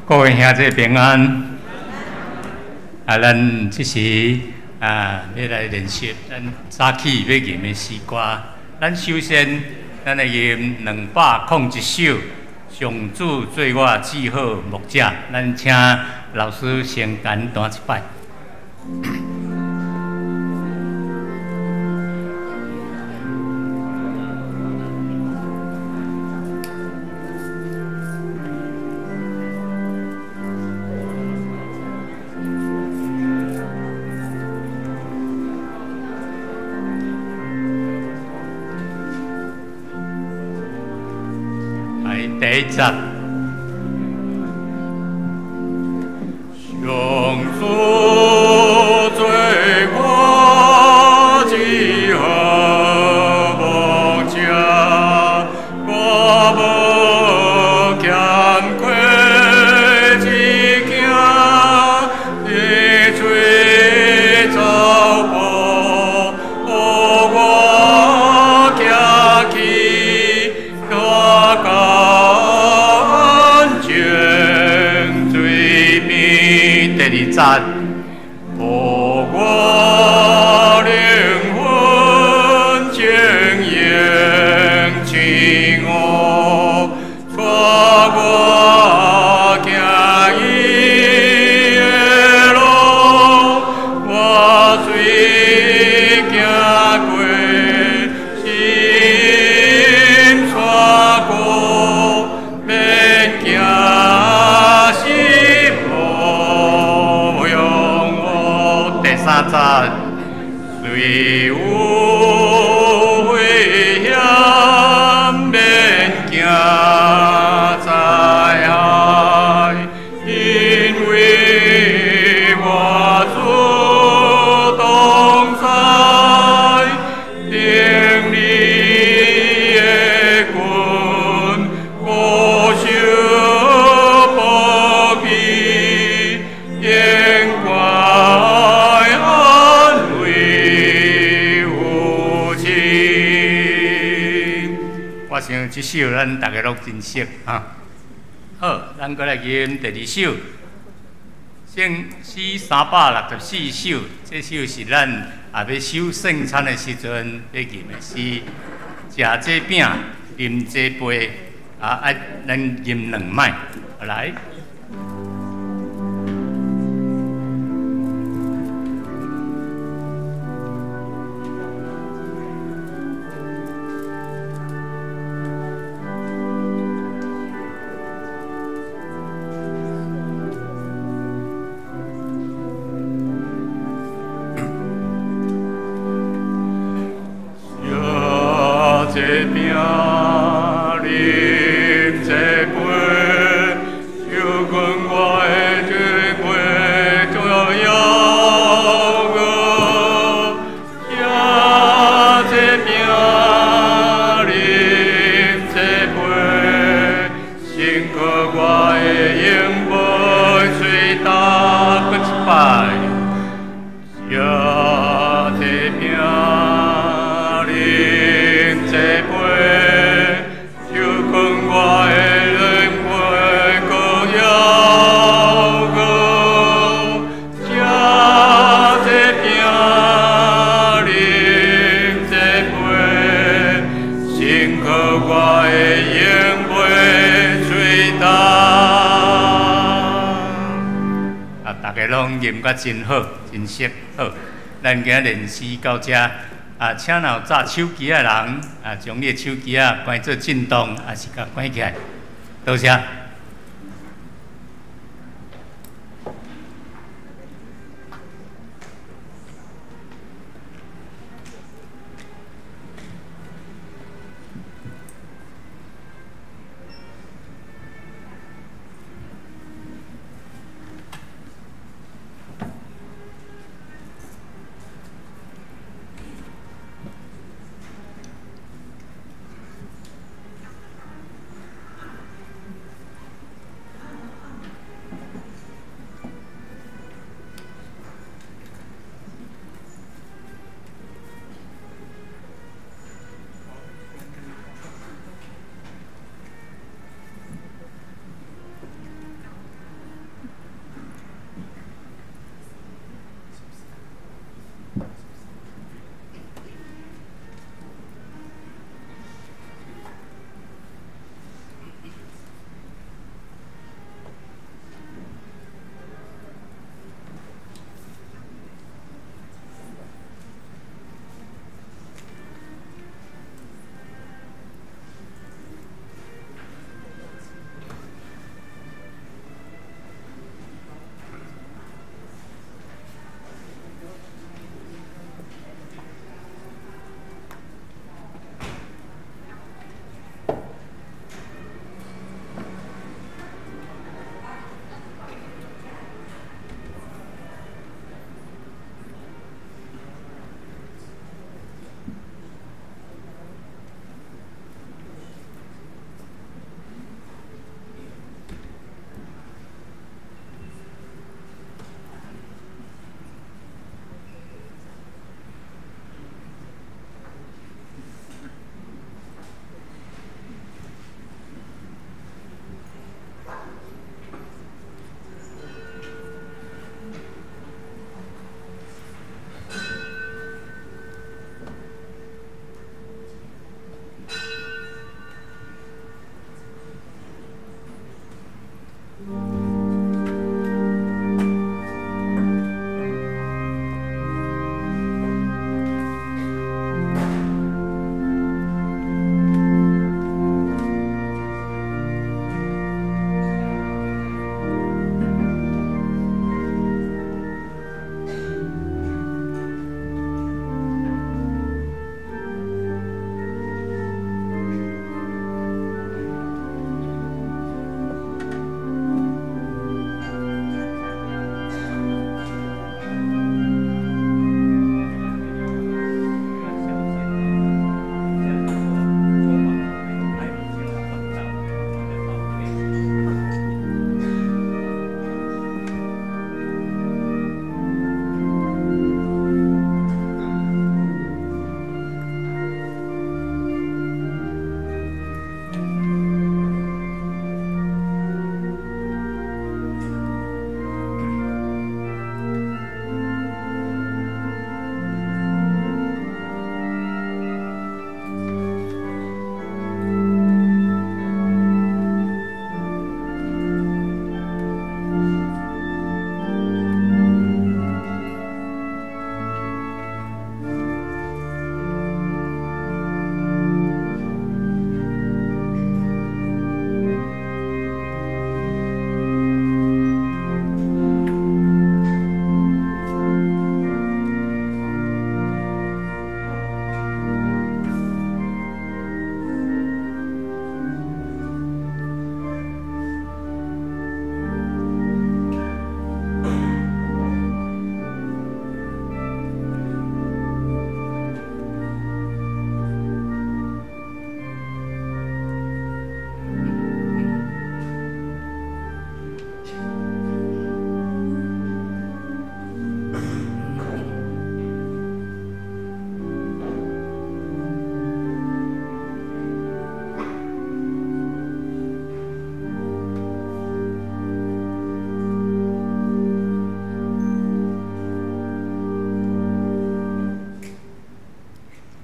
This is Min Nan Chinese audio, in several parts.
各位兄弟平安。啊，咱這時啊，欲來練習咱早起欲吟的詩歌。咱首先，咱來吟201首，上主做我至好牧者。咱請老師先簡單一擺。第一節，上主做我至好牧者，我無欠缺一件，伊吹草埔，予我行去，我到安靜水邊。第二節，予我靈魂晶瑩清悟，帶我行伊的路，我雖行過深山谷，免驚死無用。第三節，雖有危險，免驚災害，因為我主同在，定你的棍，高手保庇，永掛安慰有情。我想這首咱大家攏真熟哈。好，咱閣來吟第二首，聖詩364首，這首是咱也欲守聖餐的時陣欲吟的詩。食這餅，啉這杯，啊，愛咱吟兩擺，來。食這餅，啉這杯，就跟我的罪過做搖歌。食這餅，啉這杯，深刻我的永袂吹打閣一擺。食這餅，啉這杯，就跟我的靈魂閣搖歌。食這餅，啉這杯，深刻我的永袂吹打。啊，大家攏吟甲真好，真熟好。咱今仔練習到這，啊，請若有紮手機的人，啊，將你的手機仔關做震動，抑是共關起來。多謝。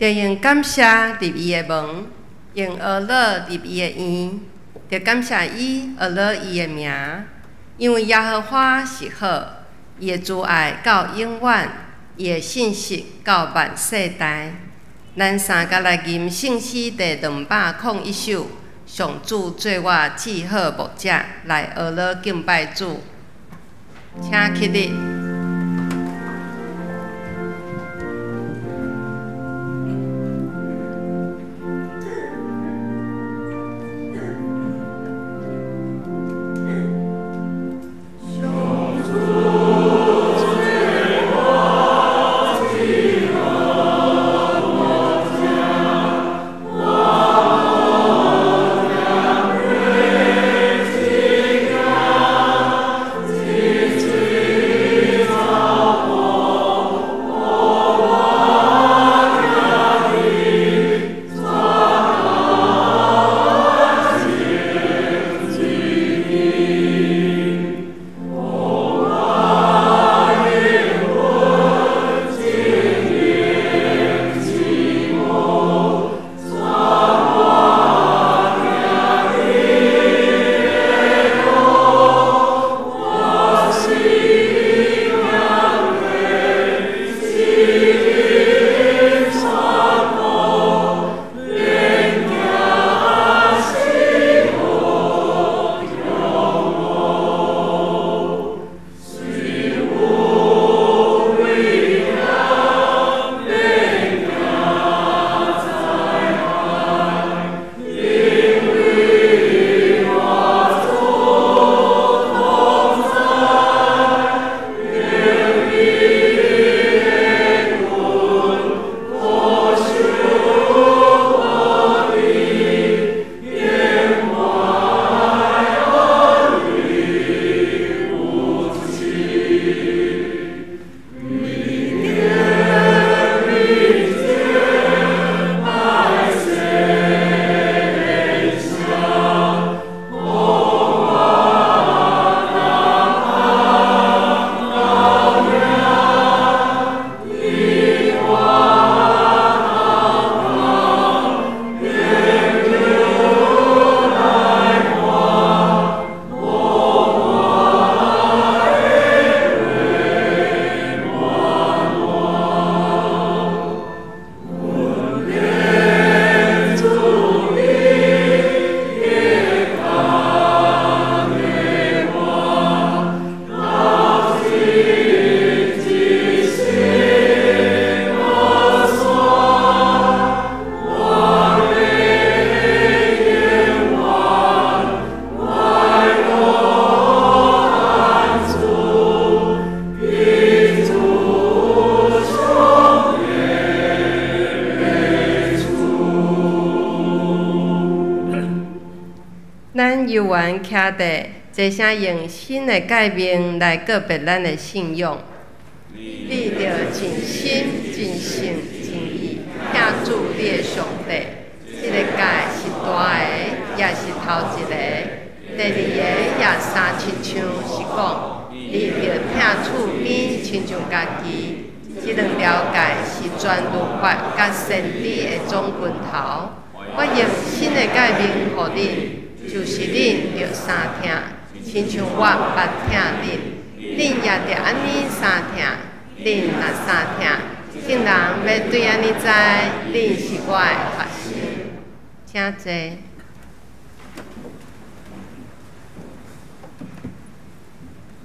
著用感謝入伊的門，用呵咾入伊的院，著感謝伊，呵咾伊的名，因為耶和華是好，伊的慈愛到永遠，伊的信實到萬世代。咱三家來吟聖詩第201首，上主做我至好牧者，來呵咾敬拜主，請起立。犹原徛伫，坐声用新的誡命來告別咱的信仰。你著盡心、盡性、盡意，疼主你的上帝。這个誡是大的，也是頭一个。第二个也相親像是講，你著疼厝邊親像家己。這兩條誡是全律法佮先知的總根頭。我用新的誡命予恁。就是恁著相疼，親像我捌疼恁，恁也著按呢相疼。恁若相疼，眾人欲對按呢知，恁是我的學生。請坐。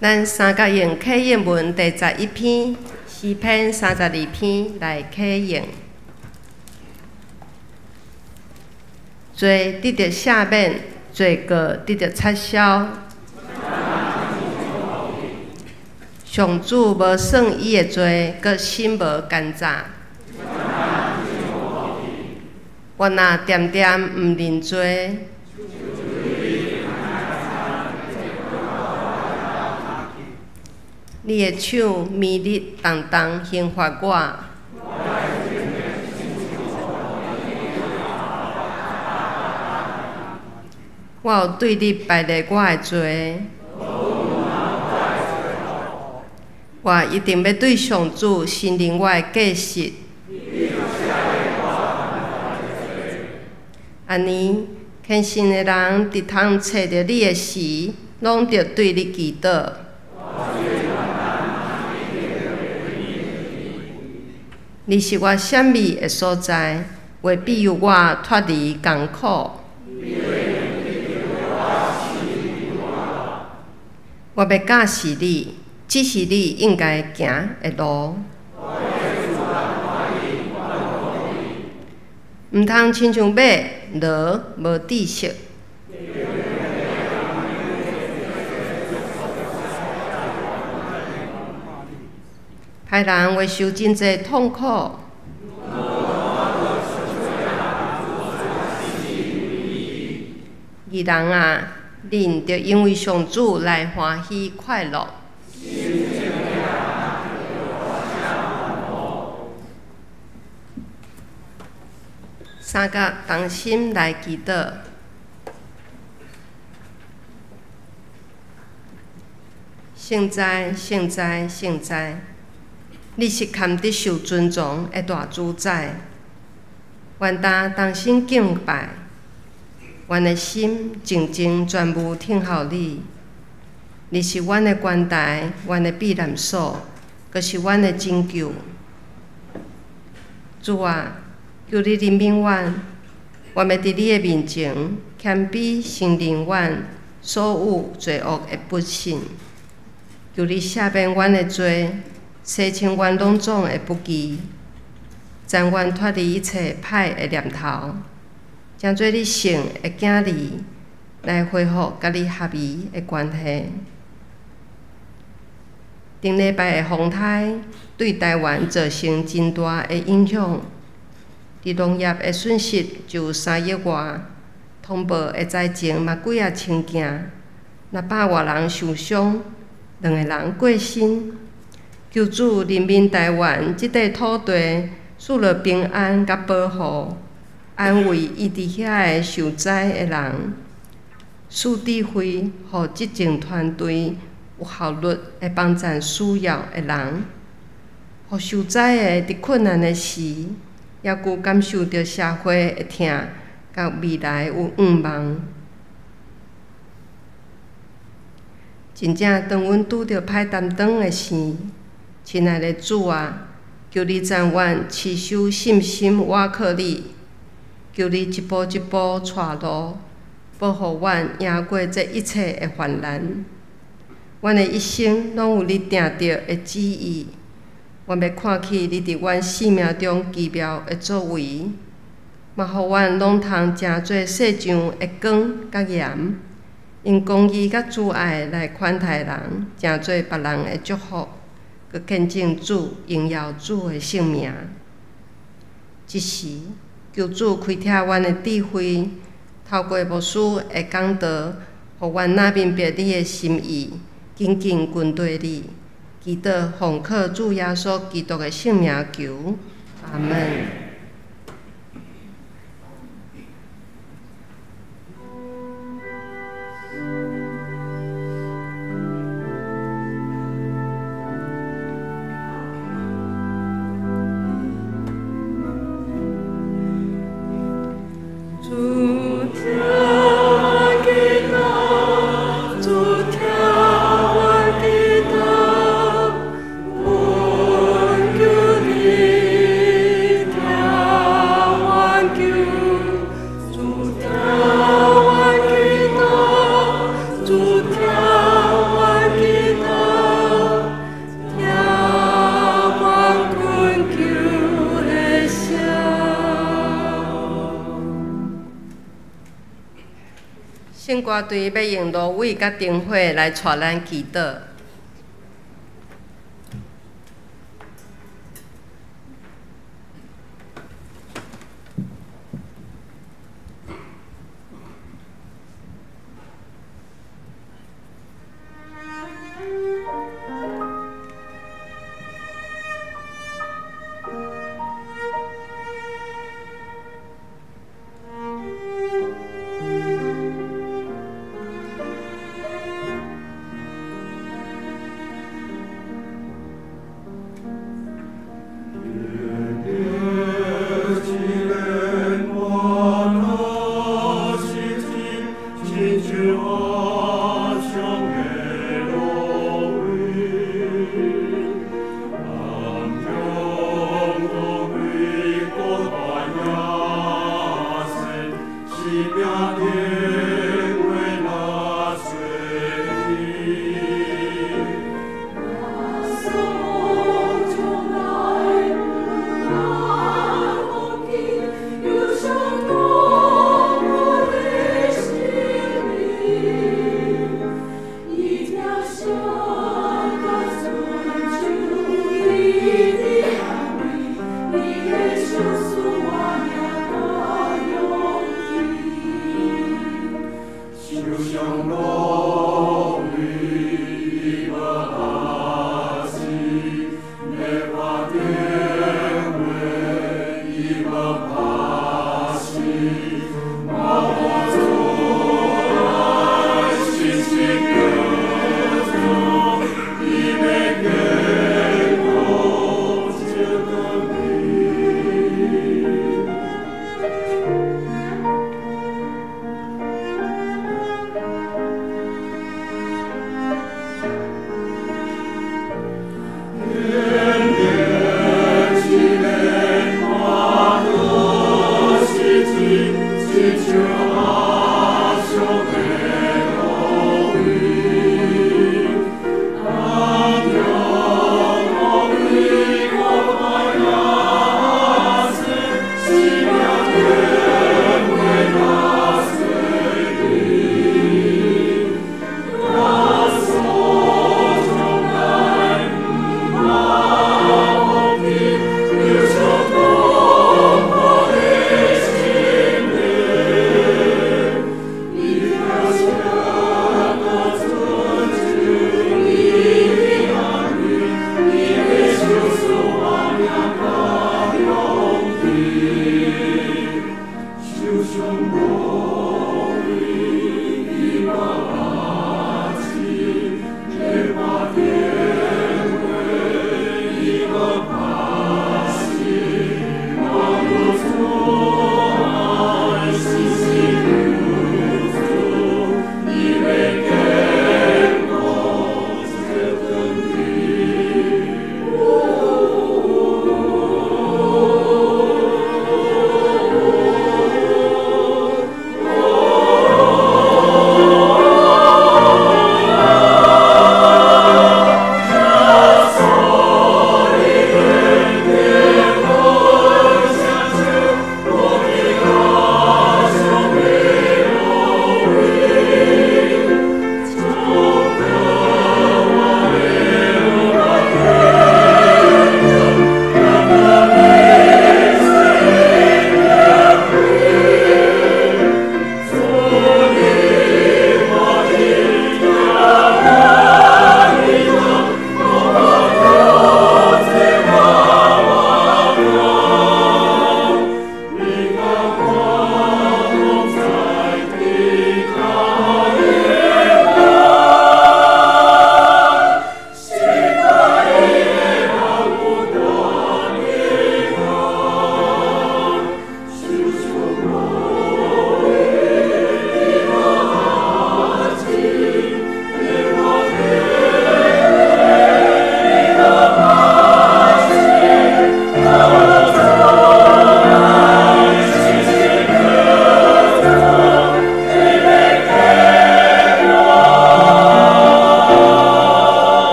咱三角用啟應文第11篇，詩篇32篇來啟應。罪得著赦免，罪過得著擦消。上主無算伊的罪，閣心無奸詐。我若恬恬毋認罪，你的手暝日重重刑罰我。我有對你敗列我的罪，我一定欲對上主承認我的過失。按呢，虔誠的人佇通揣著你的時，攏著對你祈禱。你是我閃避的所在，會庇佑我脫離艱苦。我欲教示你，指示你應該行的路。毋通親像馬、驢無知識。歹人會受真濟痛苦。義人啊，恁著因為上主來歡喜快樂。三甲同心來祈禱。聖哉，聖哉，聖哉！你是堪得受尊崇的大主宰，願大同心敬拜，阮的心靜靜全無聽候你。你是阮的關台，阮的避難所，閣是阮的拯救。主啊，求你憐憫阮，阮欲佇你的面前謙卑承認阮所有罪惡的不信。求你赦免阮的罪，洗清阮攏總的不義，贈阮脫離一切歹的念頭，成做你聖的囝兒，來恢復佮你合宜的關係。頂禮拜的風颱對臺灣造成真大的影響，佇農業的損失就有3億外，通報的災情嘛幾仔千件，600外人受傷，2個人過身。求主憐憫臺灣這塊土地，賜予平安佮保護，安慰伊佇遐的受災的人，賜智慧，予執政團隊有效率的幫贊需要的人，予受災的佇困難的時，猶閣感受著社會的疼，佮未來有向望。真正當阮拄著歹擔當的時，親愛的主啊，求你贈阮持守信心，倚靠你。求你一步一步帶路，保護阮贏過這一切的患難。阮的一生攏有你定著的旨意，阮欲看起你佇阮生命中奇妙的作為，嘛予阮攏通成做世上的光佮鹽，用公義佮慈愛來款待人，成做別人的祝福，閣見證主榮耀主的聖名。這時，求主開啟阮的智慧，透過牧師的講道，予阮若明白你的心意，緊緊跟隨你。祈禱奉靠主耶穌基督的聖名求，阿們。聖歌隊欲用蘆葦佮燈火來帶咱祈禱。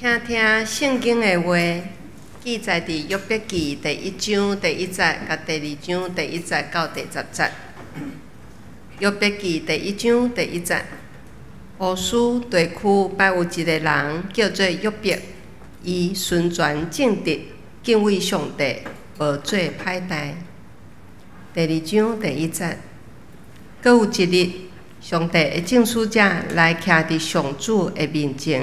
請聽聖經的話，記載佇約伯記第一章第一節佮第二章第一節到第十節。約伯記第一章第一節，烏斯地區捌有一个人叫做約伯，伊純全正直，敬畏上帝，無做歹代。第二章第一節，閣有一日，上帝的眾使者來徛佇上主的面前。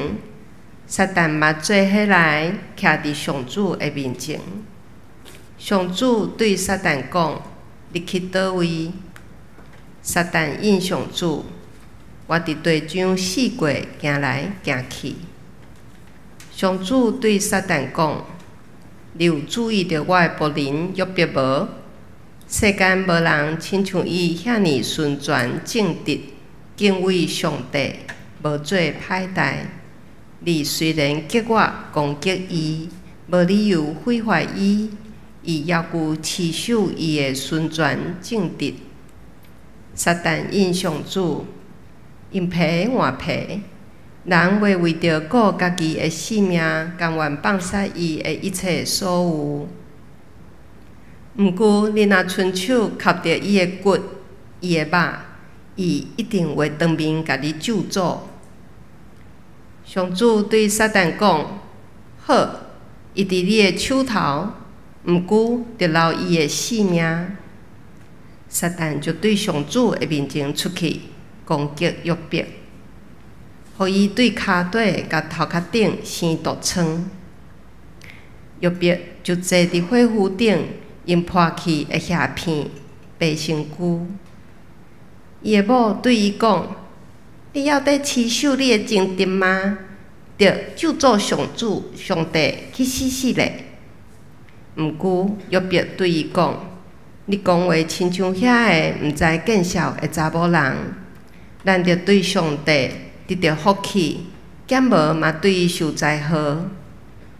撒旦嘛做伙來徛佇上主的面前。上主對撒旦講：你去佗位？撒旦應上主：我佇地上四界行來行去。上主對撒旦講：你有注意著我的僕人約伯無？世間無人親像伊遐爾純全正直，敬畏上帝，無做歹代。你雖然激我攻擊伊，無理由毀壞伊，伊猶閣持守伊的純全正直。撒旦應上主：用皮換皮，人袂為著顧家己的性命，甘願放捨伊的一切所有。毋過，你若伸手磕著伊的骨、伊的肉，伊一定會當面共你咒詛。上主對撒旦講：好，伊佇你的手頭，毋過著留伊的性命。撒旦就對上主的面前出去，攻擊約伯，予伊對跤底佮頭殼頂生毒瘡。約伯就坐佇火爐頂，用破去的瓦片白身軀。伊的某對伊講：你猶咧持守你的正直嗎？著咒詛上主上帝去死死咧！毋過約伯對伊講：你講話親像遐个毋知見笑的查某人，咱著對上帝得著福氣，敢無嘛對伊受災禍。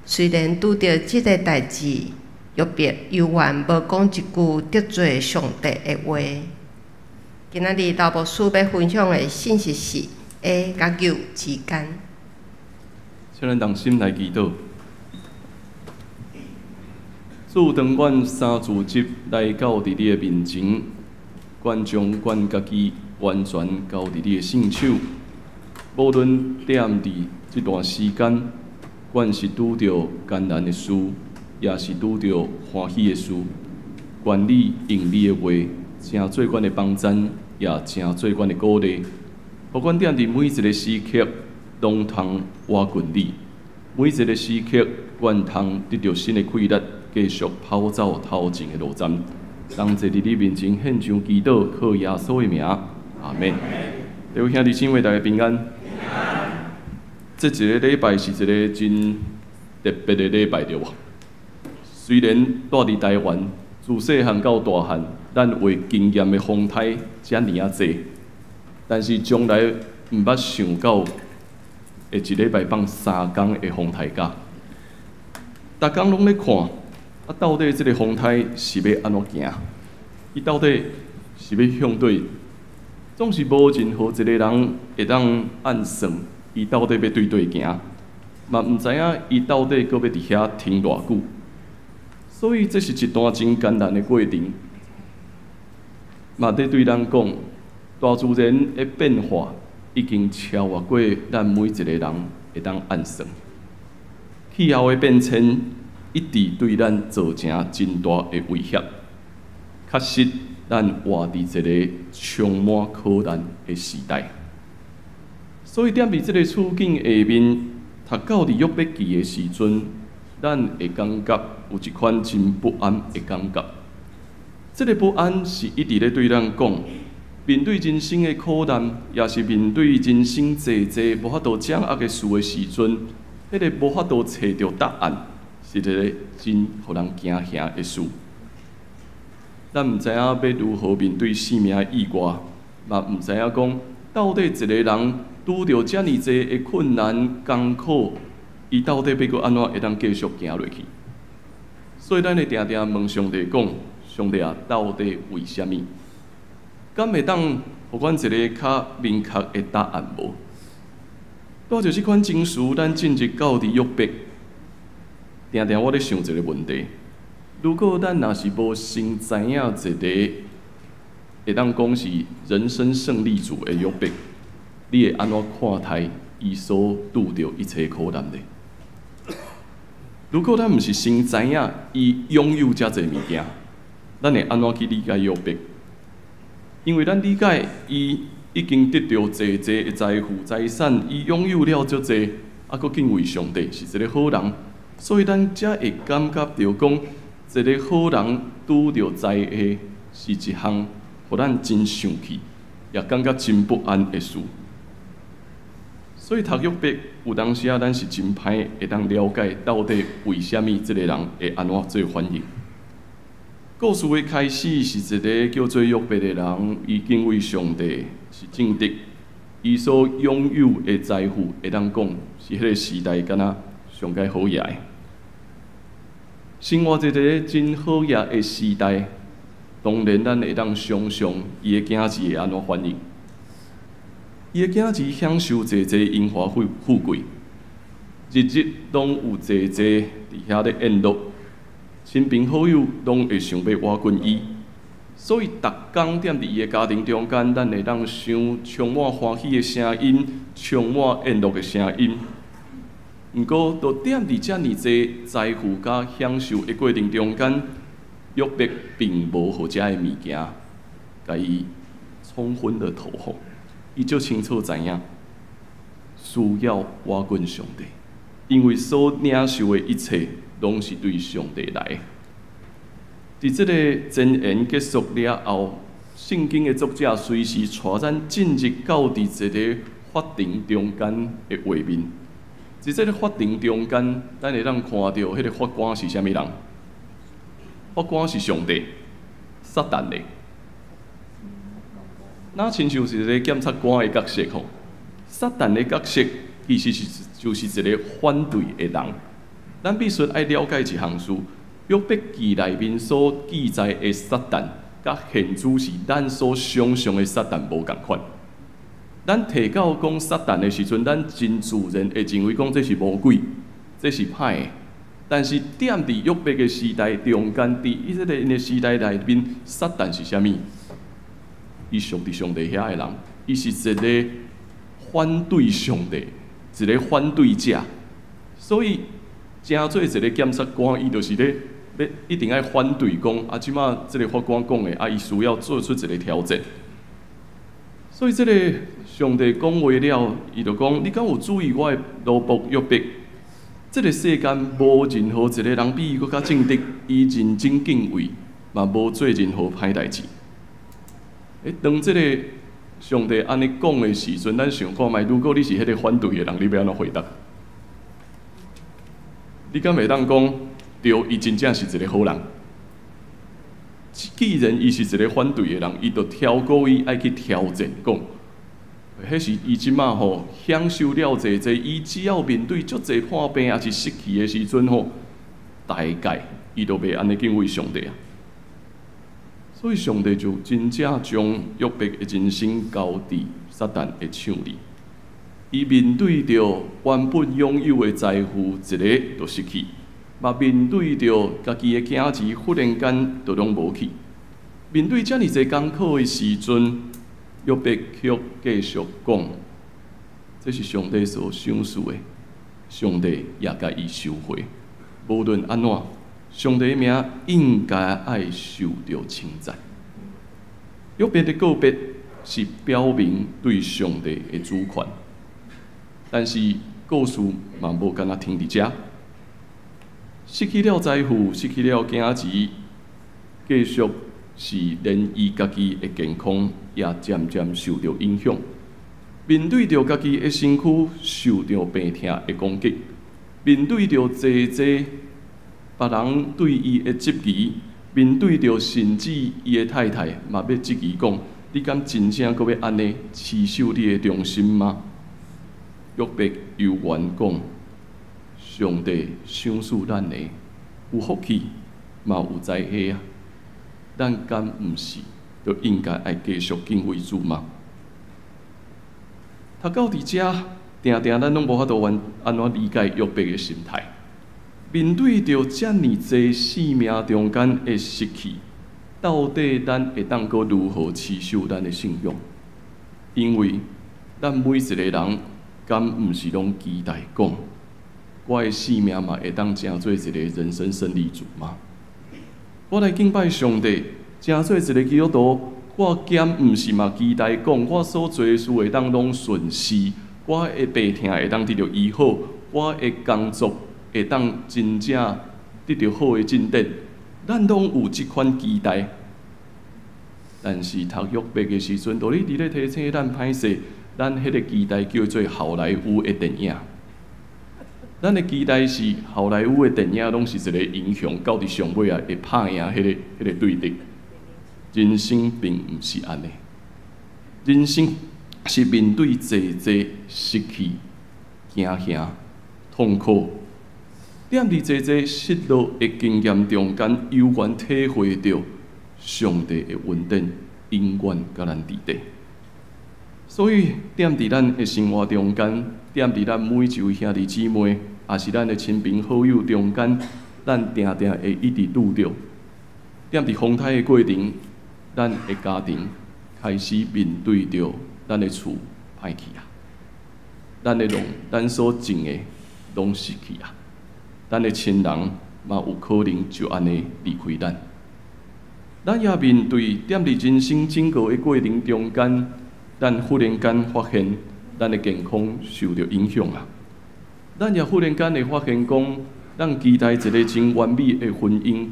雖然拄著這个代誌，約伯猶原無講一句得罪上帝的話。今仔日劉牧師欲分享的信息是 A 佮 U 之間。請咱同心來祈禱。主，當阮三自節來到佇你的面前，阮將阮家己完全交佇你的聖手。無論踮佇這段時間，阮是拄著艱難的事，抑是拄著歡喜的事，願你用你的話，成做阮的幫贊，也成做阮的鼓勵，予阮踮佇每一个時刻，攏通倚近你。每一个時刻，阮通得著新的氣力，繼續跑走頭前的路站。當坐佇你面前獻上祈禱，靠耶穌的名，阿們。各位兄弟姊妹，大家平安。這一个禮拜是一个真特別的禮拜，對無？雖然蹛佇台灣，自細漢到大漢，咱有經驗的風颱遮爾仔濟，但是從來毋捌想到會一禮拜放三工的風颱假。逐工攏咧看，啊，到底這个風颱是欲按怎行？伊到底是欲向佗？總是無任何一个人會當按算，伊到底欲對佗行，嘛毋知影伊到底閣欲佇遐停偌久。所以這是一段真艱難的過程，嘛佇對咱講，大自然的變化已經超越過咱每一個人會當按算。氣候的變遷一直對咱造成真大的威脅。確實，咱活佇一个充滿苦難的時代。所以，踮佇這个處境下面，讀到佇約伯記的時陣，咱會感覺有一款真不安的感覺。這个不安是一直咧對咱講，面對人生的苦難，抑是面對人生濟濟無法度掌握的事的時陣，彼个無法度揣著答案，是一个真予人驚嚇的事。咱毋知影欲如何面對生命的意外，嘛毋知影講到底一個人拄著遮爾濟的困難艱苦，伊到底欲閣按怎會當繼續行落去？所以咱會定定問上帝講：上帝啊，到底為啥物？敢會當予阮一个較明確的答案無？帶著這款情緒，咱進入到佇約伯，定定我咧想一个問題：如果咱若是無先知影一个會當講是人生勝利組的約伯，你會按怎看待伊所拄著一切苦難呢？如果咱毋是先知影伊擁有遮濟物件，咱會按怎去理解約伯？因為咱理解伊已經得著濟濟的財富財產，伊擁有了足濟，啊，閣敬畏上帝，是一个好人，所以咱才會感覺著講，一个好人拄著災禍是一項予咱真生氣，也感覺真不安的事。所以讀約伯有當時仔，咱是真歹會當了解到底為啥物這个人會按怎做反應。故事的開始是一个叫做約伯的人，伊敬畏上帝，是正直，伊所擁有的財富，會當講是彼个時代敢若上蓋好額的。生活佇一个真好額的時代，當然咱會當想像伊的囝兒會按怎反應。伊的囝兒享受濟濟榮華富貴，日日攏有濟濟佇遐咧宴樂，親朋好友攏會想欲倚近伊，所以逐工踮佇伊的家庭中間，咱會當想充滿歡喜的聲音，充滿宴樂的聲音。毋過，就踮佇遮爾濟財富佮享受的過程中間，約伯並無予遮的物件共伊沖昏了頭吼。伊足清楚知影，需要倚近上帝，因為所領受的一切，攏是對上帝來的。佇這个箴言結束了後，聖經的作者隨時帶咱進入到佇一个法庭中間的畫面。佇這个法庭中間，咱會當看著彼个法官是啥物人？法官是上帝，撒旦咧。若親像是一个檢察官的角色吼，撒旦的角色其實是就是一个反對的人。咱必須愛了解一項事，約伯記內面所記載的撒旦，佮現主時咱所想像的撒旦無仝款。咱提到講撒旦的時陣，咱真自然會認為講這是魔鬼，這是歹的。但是踮佇約伯的時代中間，佇伊這个𪜶的時代內面，撒旦是啥物？伊屬佇上帝遐的人，伊是一个反對上帝，一个反對者。所以，成做一个檢察官，伊就是咧欲一定愛反對講，啊，這馬這个法官講的，啊，伊需要做出一个調整。所以，這个上帝講話了，伊就講：你敢有注意我的奴僕約伯？這个世間無任何一个人比伊閣較正直，伊認真敬畏，嘛無做任何歹代誌。欸，當這个上帝按呢講的時陣，咱想看覓，如果你是彼个反對的人，你欲按怎回答？你敢會當講，對，伊真正是一个好人？既然伊是一个反對的人，伊就超過伊愛去挑戰講，彼是伊這馬吼享受了濟濟，伊只要面對足濟破病抑是失去的時陣吼，大概伊就袂按呢敬畏上帝啊。所以上帝就真正將約伯的人生交佇撒旦的手裡。伊面對著原本擁有的財富一个就失去，嘛面對著家己的囝兒忽然間就攏無去。面對遮爾濟艱苦的時陣，約伯卻繼續講：這是上帝所賞賜的，上帝也共伊收回。無論按怎，上帝的名應該愛受著稱讚。約伯的告別是表明對上帝的主權，但是故事嘛無干焦停佇遮。失去了財富，失去了囝兒，繼續是連伊家己的健康也漸漸受著影響。面對著家己的身軀受著病痛的攻擊，面對著濟濟別人對伊的質疑，面對著甚至伊的太太嘛欲質疑講：你敢真正閣欲按呢持守你的忠心嗎？約伯猶原講：上帝賞賜咱的有福氣，嘛有災禍啊！咱敢毋是就應該愛繼續敬畏主嗎？讀到佇遮，定定咱攏無法度按怎理解約伯的心態。面對著遮爾濟生命中間的失去，到底咱會當閣如何持守咱的信仰？因為咱每一個人，敢毋是攏期待講，我的生命嘛會當成做一個人生勝利組嗎？我來敬拜上帝，成做一個基督徒，我敢毋是嘛期待講，我所做的事會當攏順遂，我的病痛會當得著醫好，我的工作會當真正得著好的進展，咱攏有這款期待。但是讀約伯的時陣，著你佇咧提醒咱歹勢，咱彼个期待叫做好萊塢的電影。咱的期待是好萊塢的電影，攏是一个英雄，到佇上尾啊會拍贏彼个對敵。人生並毋是按呢，人生是面對濟濟失去、驚嚇、痛苦，踮佇濟濟失落的經驗中間，猶原體會著上帝的恩典，永遠佮咱佇底。所以，踮佇咱的生活中間，踮佇咱每一位兄弟姊妹，抑是咱的親朋好友中間，咱定定會一直拄著。踮佇風颱的過程，咱的家庭開始面對著咱的厝歹去啊，咱的農，咱所種的攏失去啊，咱的親人嘛有可能就按呢離開咱。咱也面對踮佇人生整個的過程中間，咱忽然間發現咱的健康受著影響啊！咱也忽然間會發現講，咱期待一个真完美的婚姻，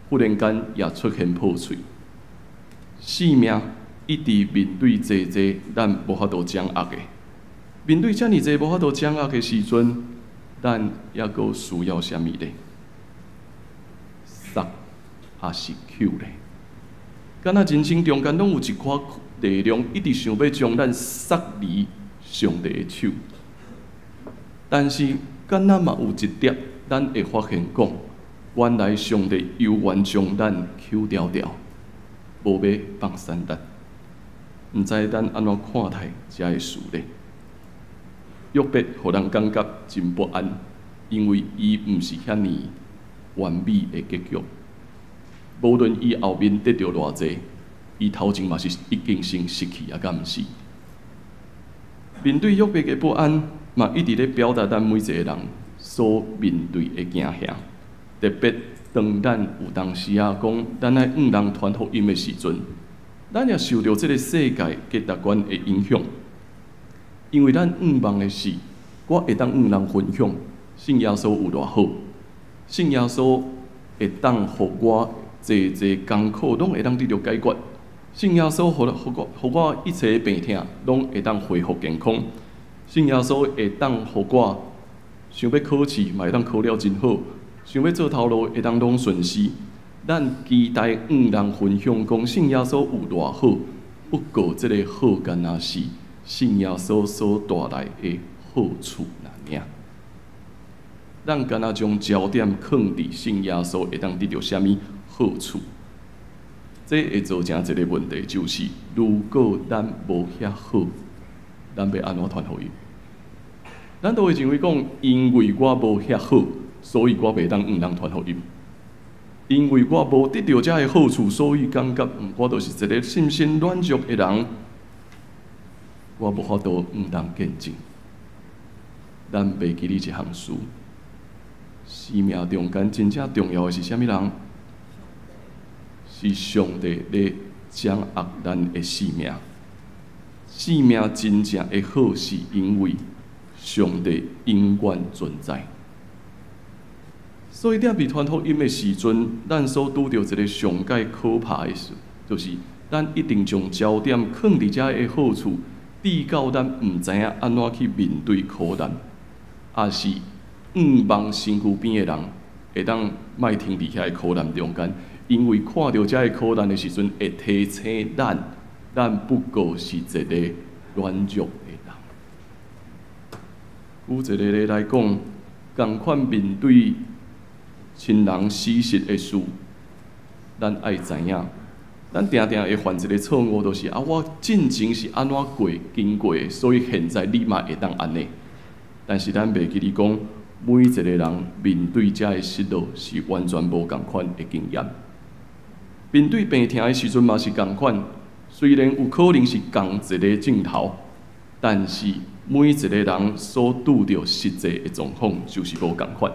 忽然間也出現破碎。生命一直面對濟濟咱無法度掌握的，面對遮爾濟無法度掌握的時陣，咱猶閣需要啥物咧？索抑是抾咧？敢若人生中間攏有一寡力量，一直想欲將咱捒離上帝的手。但是，敢若嘛有一點，咱會發現講，原來上帝猶原將咱抾牢牢，無欲放散咱。毋知咱按怎看待遮个事咧？約伯予人感覺真不安，因為伊毋是遐爾完美的結局。無論伊後面得著偌濟，伊頭前嘛是已經先失去啊，敢毋是？面對約伯的不安，嘛一直咧表達咱每一個人所面對的驚嚇。特別當咱有當時仔講，咱愛向人傳福音的時陣，咱也受著這个世界價值觀的影響。因為咱向望的是，我會當向人分享信耶穌有偌好，信耶穌會當予我濟濟艱苦攏會當得著解決，信耶穌予我一切病痛攏會當恢復健康，信耶穌會當予我想欲考試嘛會當考了真好，想欲做頭路會當攏順遂。咱期待向人分享講信耶穌有偌好，不過這个好敢若是信耶穌所帶來的好處爾。咱敢若將焦點囥佇信耶穌會當得著啥物好處？這會造成一个問題，就是如果咱無遐好，咱欲按怎傳福音？咱都會認為講，因為我無遐好，所以我袂當向人傳福音。因為我無得著遮个好處，所以感覺我就是一个信心軟弱的人，我無法度向人見證。咱袂記得一項事，生命中間真正重要的是啥物人？是上帝咧掌握咱的生命。生命真正的好，是因為上帝永遠存在。所以，踮佇傳福音的時陣，咱所拄著一个上蓋可怕的事，就是咱一定將焦點囥佇遮个好處，直到咱毋知影按怎去面對苦難，抑是向望身軀邊的人會當莫停佇遐个苦難中間，因為看著遮个苦難的時陣，會提醒咱，咱不過是一个軟弱的人。舉一个例來講，仝款面對親人死逝的事，咱愛知影，咱定定會犯一个錯誤，就是啊，我進前是按怎過經過的，所以現在你嘛會當按呢。但是咱袂記得講，每一個人面對遮个失落是完全無仝款的經驗。面對病疼的時陣嘛是仝款，雖然有可能是仝一個鏡頭，但是每一個人所拄著實際的狀況就是無仝款。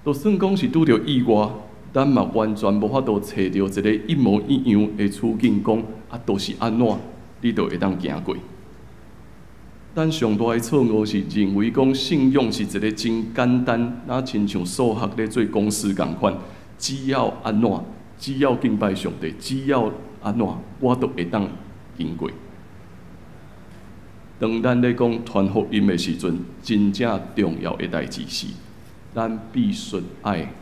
就算講是拄著意外，咱嘛完全無法度揣著一個一模一樣的處境，講啊，都是按怎，你就會當行過。咱上大的錯誤是認為講信仰是一个真簡單，若親像數學咧做公式仝款，只要按怎，只要敬拜上帝，只要按怎，我都會當經過。當咱咧講傳福音的時陣，真正重要的代誌是，咱必須愛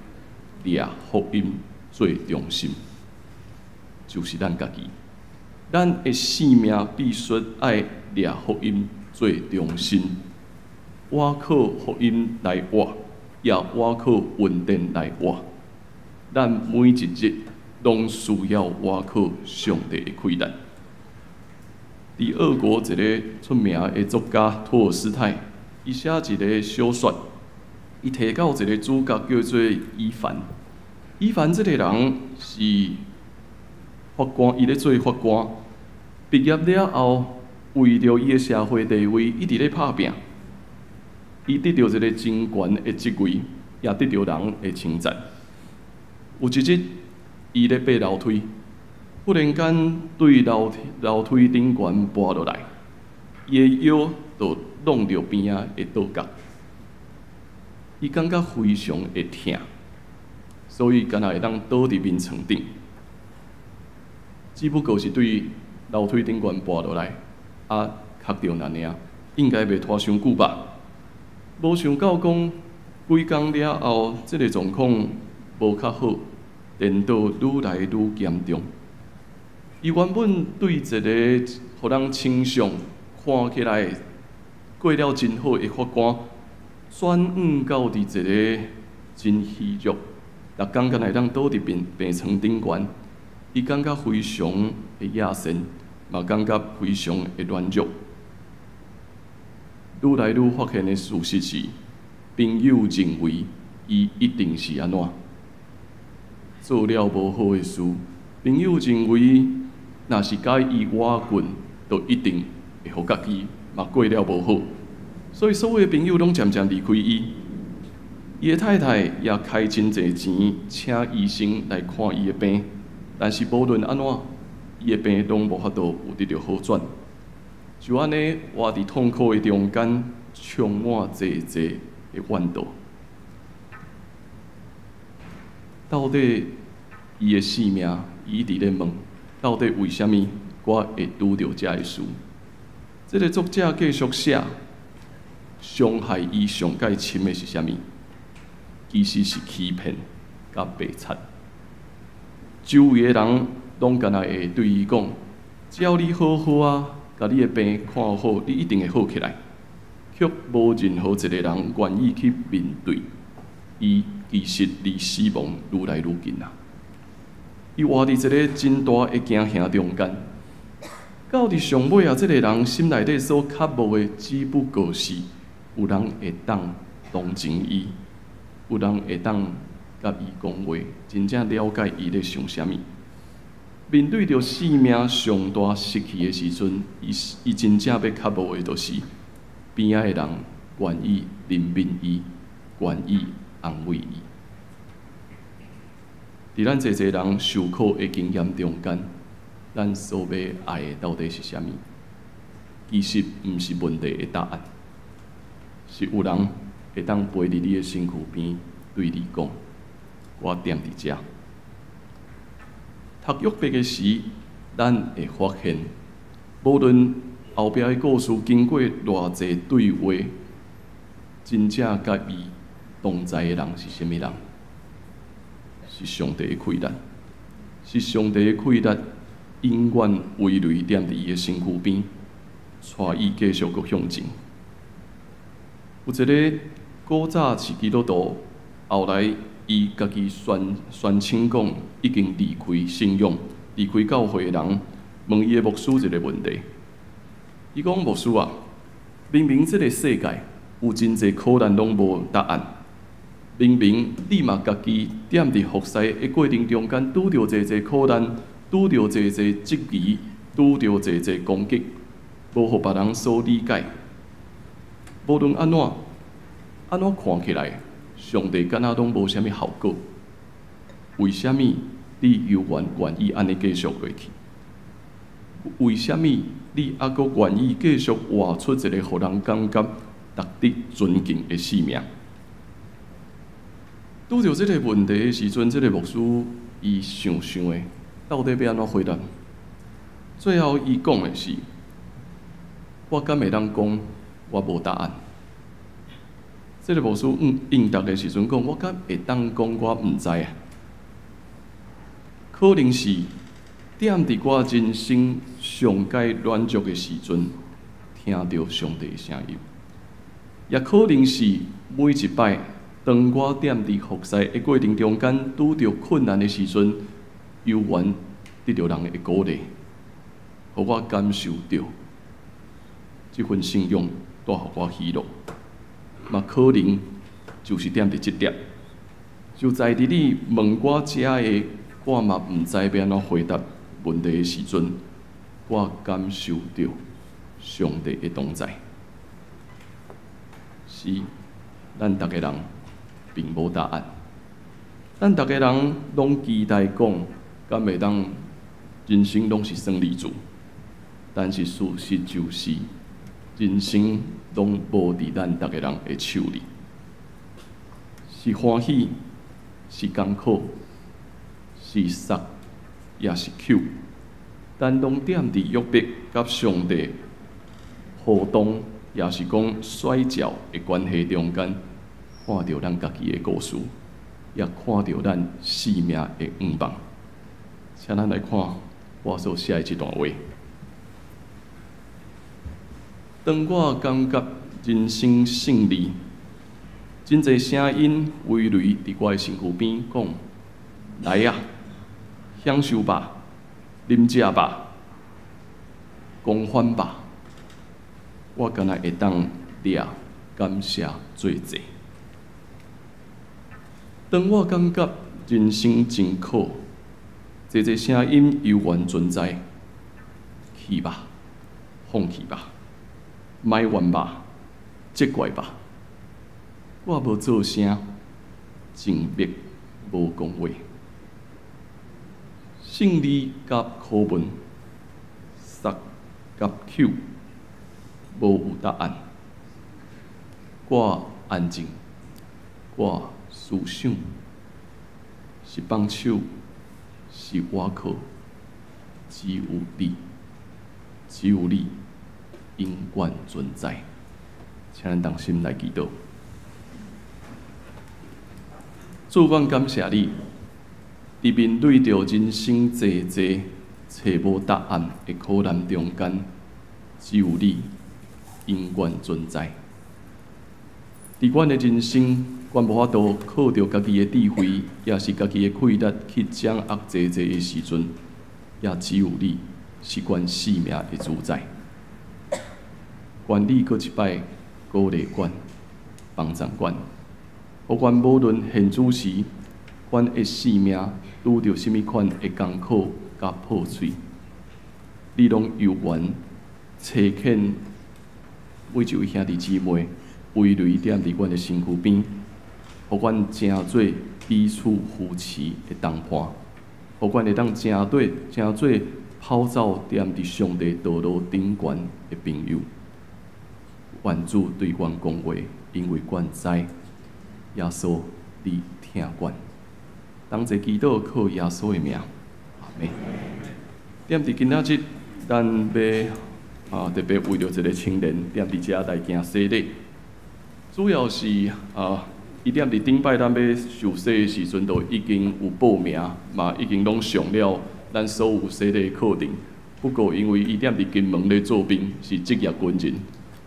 掠福音做中心，就是咱家己。咱的生命必須愛掠福音做中心，倚靠福音來活，也倚靠恩典來活。咱每一日攏需要倚靠上帝的氣力。佇俄國一个出名的作家托爾斯泰，伊寫一个小說，伊提到一个主角叫做伊凡。伊凡這个人是法官，伊咧做法官，畢業了後，為著伊的社會地位，一直咧拍拚。伊得著一个真懸的職位，也得著人的稱讚。有一日，伊咧爬樓梯，忽然間對樓梯頂懸跋落來，伊的腰就弄著邊仔的桌角，伊感覺非常的疼，所以敢若會當倒佇眠床頂。只不過是對樓梯頂懸跋落來，啊，磕著爾爾，應該袂拖傷久吧？無想到講幾工了後，這个狀況無較好，顛倒愈來愈嚴重。伊原本對一个予人親像看起來過了真好的法官，轉往到佇一个真虛弱，逐工敢若會當倒佇病床頂懸，伊感覺非常的野善，嘛感覺非常的軟弱。愈來愈發現的事實是，朋友認為伊一定是按怎做了無好的事，朋友認為若是共伊倚近，就一定會予家己嘛過了無好，所以所有的朋友攏漸漸離開伊。伊的太太也開真濟錢請醫生來看伊的病，但是無論按怎，伊的病攏無法度有得著好轉。就按呢，活佇痛苦的中間，充滿濟濟的怨妒。到底伊的性命，伊一直咧問：到底為啥物我會拄著這个事？這个作者繼續寫，傷害伊上蓋深的是啥物？其實是欺騙佮白賊。周圍的人攏敢若會對伊講：只要你好好啊，共你的病看好，你一定會好起來。卻無任何一個人願意去面對伊，其實離死亡愈來愈近啊！伊活佇一个真大的驚嚇中間。到佇上尾啊，這個人心內底所渴慕的，只不過是有人會當同情伊，有人會當共伊講話，真正了解伊咧想啥物。面對著生命上大失去的時陣，伊真正欲渴慕的，就是邊仔的人願意憐憫伊，願意安慰伊。佇咱濟濟人受苦的經驗中間，咱所欲愛的到底是啥物？其實毋是問題的答案，是有人會當陪佇你的身軀邊，對你講：我踮佇遮。讀約伯的時，咱會發現，無論後壁的故事經過偌濟對話，真正共伊同在的人是啥物人？是上帝的氣力，是上帝的氣力，永遠葳蕤踮佇伊的身軀邊，帶伊繼續閣向前。有一个古早是基督徒，後來伊家己宣稱講已經離開信仰、離開教會的人，問伊的牧師一个問題。伊講：牧師啊，明明這个世界有真濟苦難攏無答案，明明你嘛家己踮佇服侍的過程中間拄著濟濟苦難，拄著濟濟質疑，拄著濟濟攻擊，無予別人所理解。無論按怎，按怎看起來，上帝敢若攏無啥物效果。為啥物你猶原願意按呢繼續落去？為啥物你猶閣願意繼續活出一个予人感覺值得尊敬的生命？拄著這个問題的時陣，這个牧師伊想想的，到底欲按怎回答？最後伊講的是：我敢會當講我無答案？這个牧師應答的時陣講：我敢會當講我毋知啊？可能是踮佇我人生上蓋軟弱的時陣，聽著上帝的聲音；也可能是每一擺當我踮佇服侍的過程中間拄著困難的時陣，猶原得著人的鼓勵，予我感受著這份信仰帶予我喜樂。嘛可能就是踮佇這點，就在佇你問我這个，我嘛毋知欲按怎回答問題的時陣，我感受著上帝的同在。是，咱逐个人並無答案，咱逐个人攏期待講，敢會當人生攏是双字，但是事實就是，人生攏無佇咱逐个人的手裡，是歡喜，是艱苦，是殺，也是抾，但攏踮佇約伯佮上帝互動，也是講摔跤的關係中間，看著咱家己的故事，也看著咱生命的願望。請咱來看我所寫的這段話。當我感覺人生勝利，真濟聲音圍圍佇我的身軀邊講：來啊，享受吧，啉食吧，狂歡吧！我敢若會當掠感謝做祭。當我感覺人生真苦，濟濟聲音猶原存在，去吧，放棄吧，埋怨吧，責怪吧。我無做聲，靜默無講話。勝利佮苦悶，殺佮抾，無有答案。我安靜，我思想，是放手，是倚靠，只有你，只有你永遠存在。請咱同心來祈禱。主，阮感謝你，佇面對著人生濟濟揣無答案的苦難中間，只有你永遠存在。佇阮的人生，阮無法度靠著家己的智慧，也是家己的氣力去掌握濟濟的時陣，也只有你是阮生命的主宰。願你閣一擺鼓勵阮，幫助阮，予阮無論現此時，阮的生命拄著啥物款的艱苦佮破碎，你攏猶原差遣每一位兄弟姊妹圍圍踮佇阮的身軀邊，予阮成做彼此扶持的同伴，予阮會當成做跑走踮佇上帝道路頂懸的朋友。願主對阮講話，因為阮知耶穌你疼阮。當這祈禱靠耶穌的名，阿們。踮佇今仔日，咱欲特別為著一个青年踮佇遮來行洗禮，主要是伊踮佇頂擺咱欲受洗的時陣，就已經有報名，嘛已經攏上了咱所有洗禮課程。不過因為伊踮佇金門咧做兵，是職業軍人，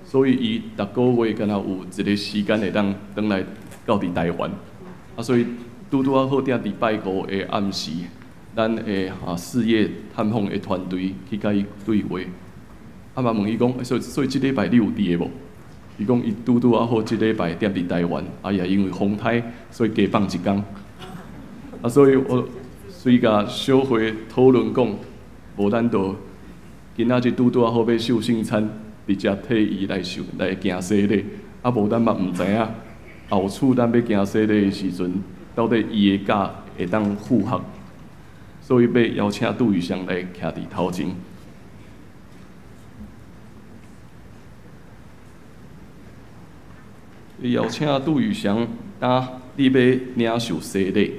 所以伊逐個月敢若有一个時間會當轉來到佇台灣。所以拄拄仔好踮佇拜五的暗時，咱的事業探訪的團隊去共伊對話。嘛問伊講，所以這禮拜你有佇的無？伊講伊拄拄仔好這禮拜踮佇台灣，也因為風颱，所以加放一工。所以我隨共小會討論講，無咱就今仔日拄拄仔好欲受聖餐，直接替伊來受來行洗禮。無咱嘛毋知影後厝咱欲行洗禮的時陣，到底伊的假會當符合，所以欲邀請杜宇翔來徛佇頭前。邀請杜宇翔，當你欲領受洗禮，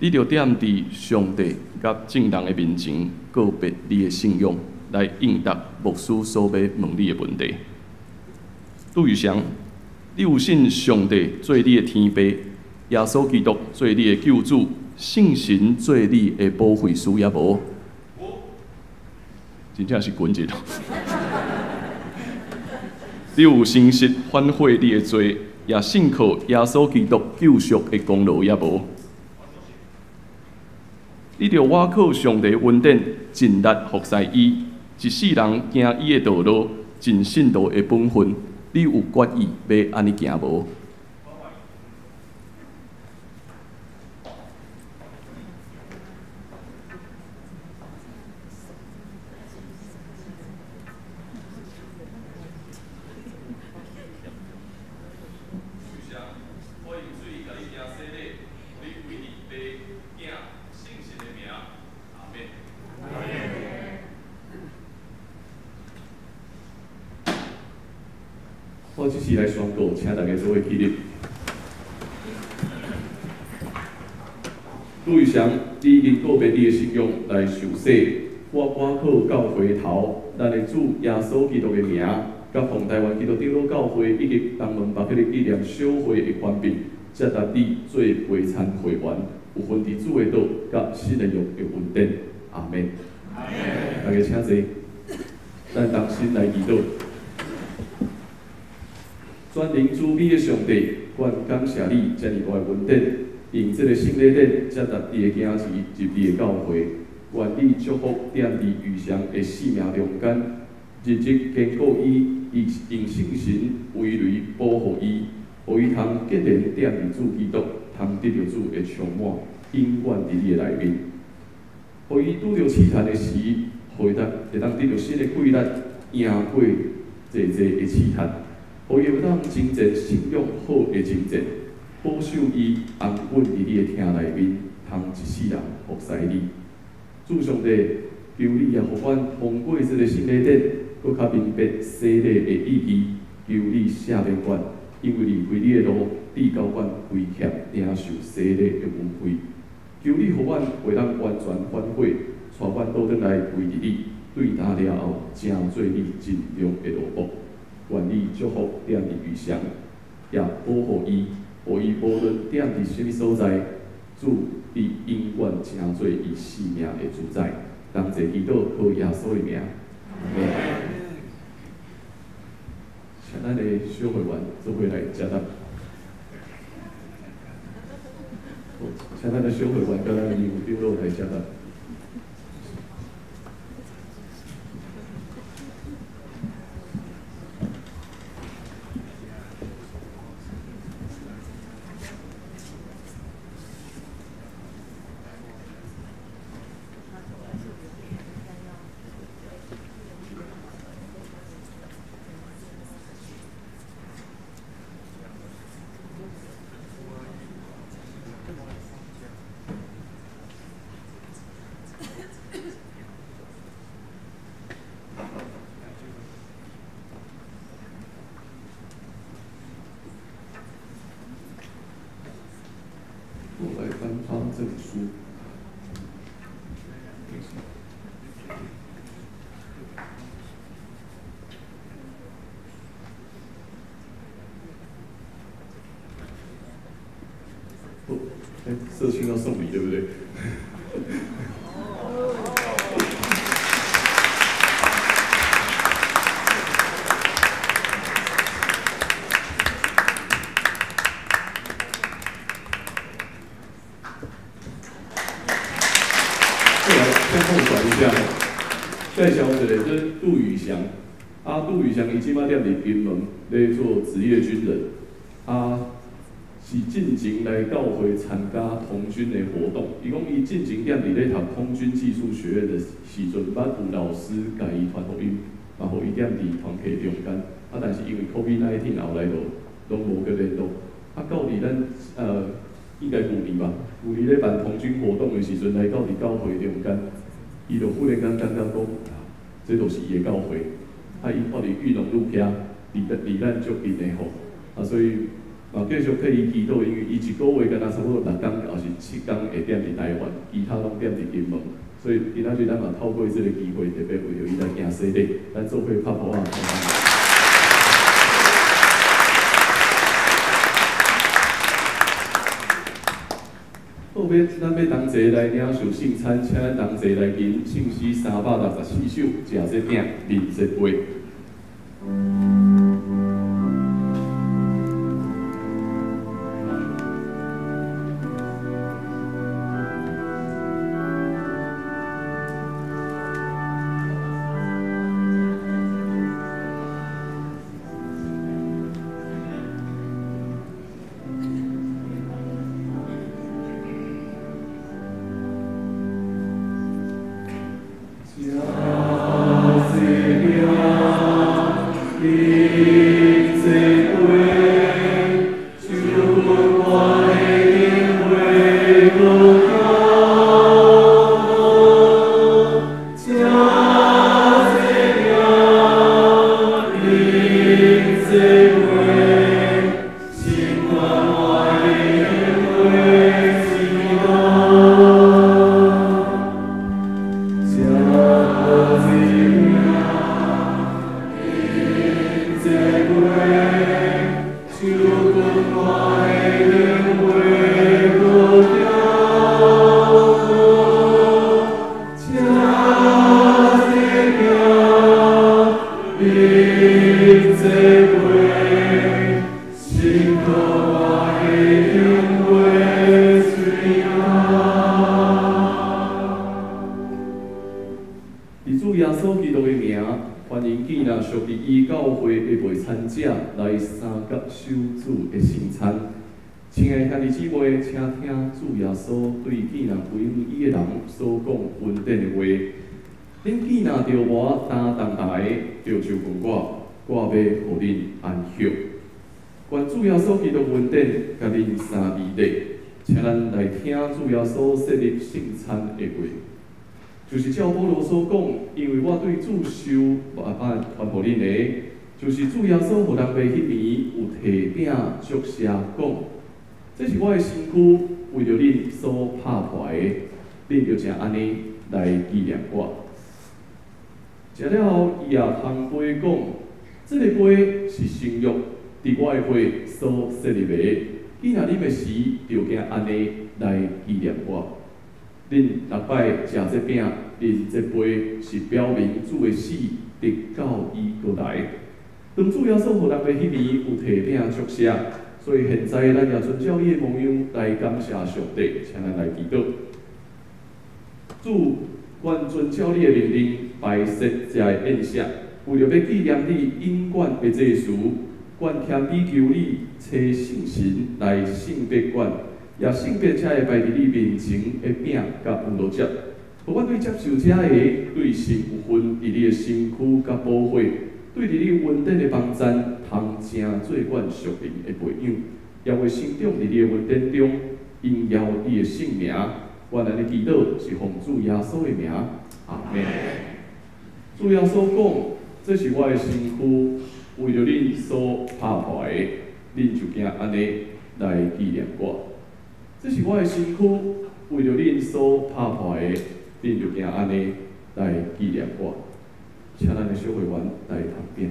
你著踮佇上帝佮眾人的面前告別你的信仰，來應答牧師所欲問你的問題。杜宇翔，你有信上帝做你的天父，耶穌基督做你的救主，聖神做你的保惠師，也無？真正是軍人。你有誠實反悔你的罪，也信靠耶穌基督救贖的功勞，也無？你著倚靠上帝恩典，盡力服侍伊，一世人行伊的道路，盡信徒的本分。你有決意欲按呢行無？我這時來宣告，請大家做伙起立。杜宇翔，你已經告別你的信仰來受洗，我趕靠教會頭，咱的主耶穌基督的名，佮奉台灣基督長老教會以及東門北彼个紀念小會的權柄，接納你做陪餐會員，有份佇主的道佮新的約的恩典。阿們。大家請坐，咱同心來祈禱。全能慈悲的上帝，阮感謝你遮爾大的恩典，用這个聖禮典接納你的囝兒入你的教會，願你祝福踮佇宇翔的生命中間，日日堅固伊，伊用聖神威雷保護伊，予伊通結連踮佇主基督，通得著主的充滿，永遠佇你的內面。予伊拄著試探的時，予伊當會當得著新的氣力，贏過濟濟的試探。予伊會當征戰信仰好的征戰，保守伊安穩佇你的廳內面，通一世人服侍你。主上帝，求你也予阮通過這个聖禮典，閣較明白洗禮的意義。求你赦免阮，因為離開你的路，至到阮危險領受洗禮的恩惠。求你予阮會當完全反悔，帶阮倒轉來歸佇你，對今了後，成做你盡忠的奴僕。願你祝福踮佇宇翔，也保護伊，予伊無論踮佇啥物所在，主你永遠成做伊生命的主宰。同齊祈禱，靠耶穌的名。阿們。請咱的小會員做伙來接納。請咱的小會員佮咱的義務長老來接納。我來頒發證書。哦，欸，社區要送禮，對不對？介紹一个，這杜宇翔。啊，杜宇翔伊這擺踮佇金門咧做職業軍人，啊，是進前來教會參加童軍的活動。伊講伊進前踮佇咧讀空軍技術學院的時陣，捌有老師共伊傳福音，嘛予伊踮佇團契中間。啊，但是因為 COVID-19 後來就攏無閣聯絡。啊，到佇咱應該舊年吧，舊年咧辦童軍活動的時陣，來到佇教會中間，伊就忽然間感覺講，這就是伊的教會。啊，伊看佇裕農路遐，離咱足近的吼。啊，所以嘛繼續替伊祈禱，因為伊一個月敢若差不多6工，抑是7工會踮佇台灣，其他攏踮佇金門。所以今仔日咱嘛透過這個機會，特別為著伊來行洗禮，咱做伙拍鼓仔。後尾咱欲同齊來領受聖餐，請咱同齊來吟聖詩364首，食這餅，啉這杯。吃這餅。來相佮守主的聖餐。親愛兄弟姊妹，請聽主耶穌對紀念歸向伊的人所講恩典的話。恁紀念著我擔重擔的，著就近我，我欲予恁安息。願主耶穌基督恩典佮恁三二禮，請咱來聽主耶穌設立聖餐的話，就是照保羅所講，因為我對主受萬傳予恁的，就是主耶穌予人賣彼暝有提餅祝謝講，這是我的身軀，為著恁所拍破的，恁著正按呢來紀念我。食了後，伊也捧杯講，這个杯是新約，佇我的血所設立的，紀念恁的時，著行按呢來紀念我。恁逐擺食這餅、啉這杯，是表明主的死，直到伊閣來。當主耶穌予人賣彼暝有提餅祝謝，所以現在咱也遵照伊的模樣來感謝上帝，請咱來祈禱。主，阮遵照你的命令擺設這个宴席，為著欲紀念你永遠的祭司，阮謙卑求你，差聖神來聖別阮，也聖別這个擺佇你面前的餅佮葡萄汁，予阮對接受這个對神有份佇你的身軀佮寶血，對佇你恩典的幫贊，通成做阮屬靈的培養，也會成長佇你的恩典中，榮耀你的聖名。阮按呢祈禱是奉主耶穌的名，阿們。主耶穌講：這是我的身軀，為著恁所拍破的，恁就行按呢來紀念我。這是我的身軀，為著恁所拍破的，恁就行按呢來紀念我。請咱的小會員來捧餅。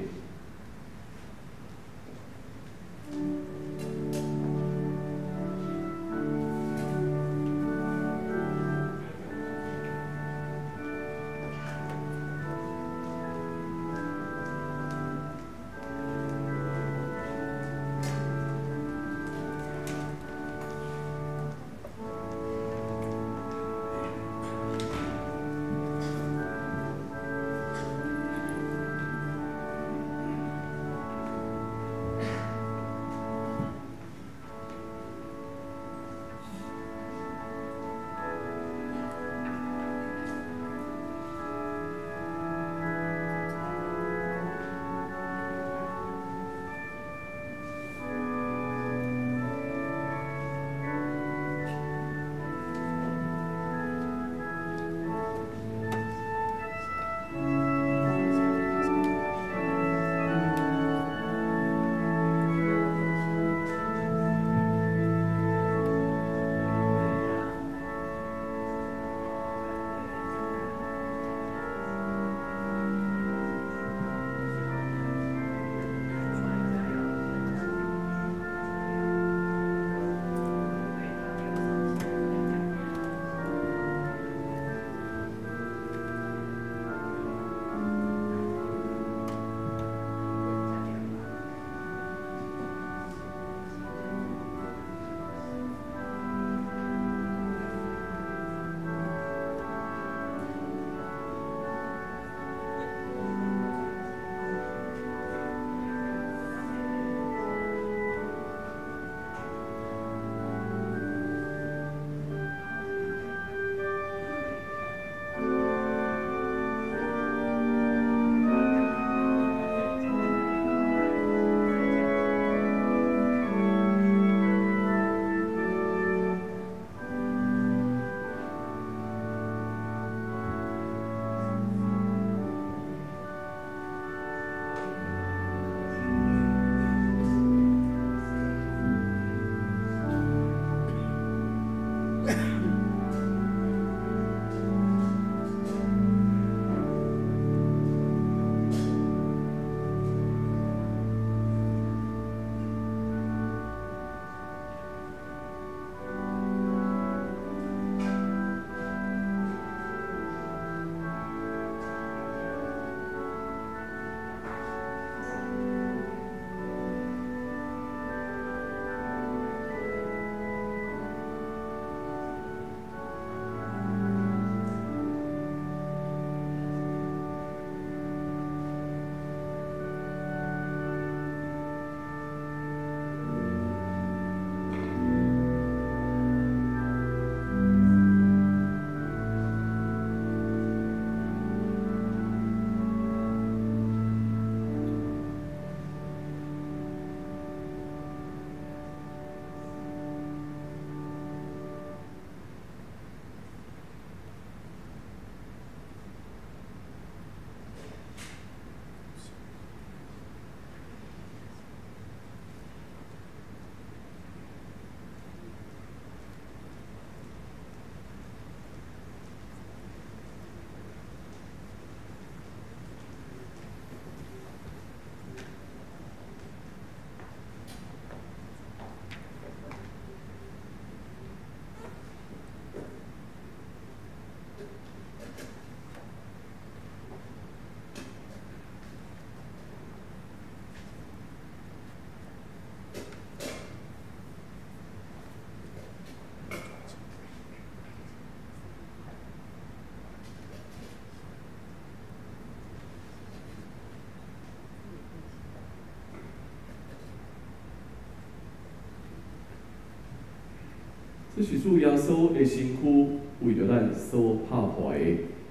這是主耶穌的身軀為著咱所拍破的，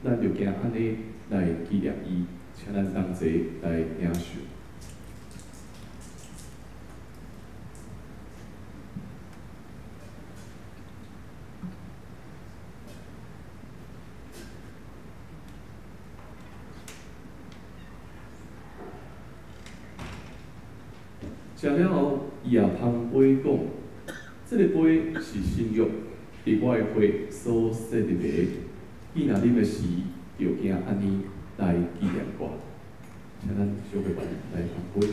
咱就行按呢來紀念伊，請咱同齊來領受。食了後，伊也捧杯講：這个杯是新約，佇我的血所設立的。伊若啉的時，就行按呢來紀念我。請咱小伙伴來捧杯。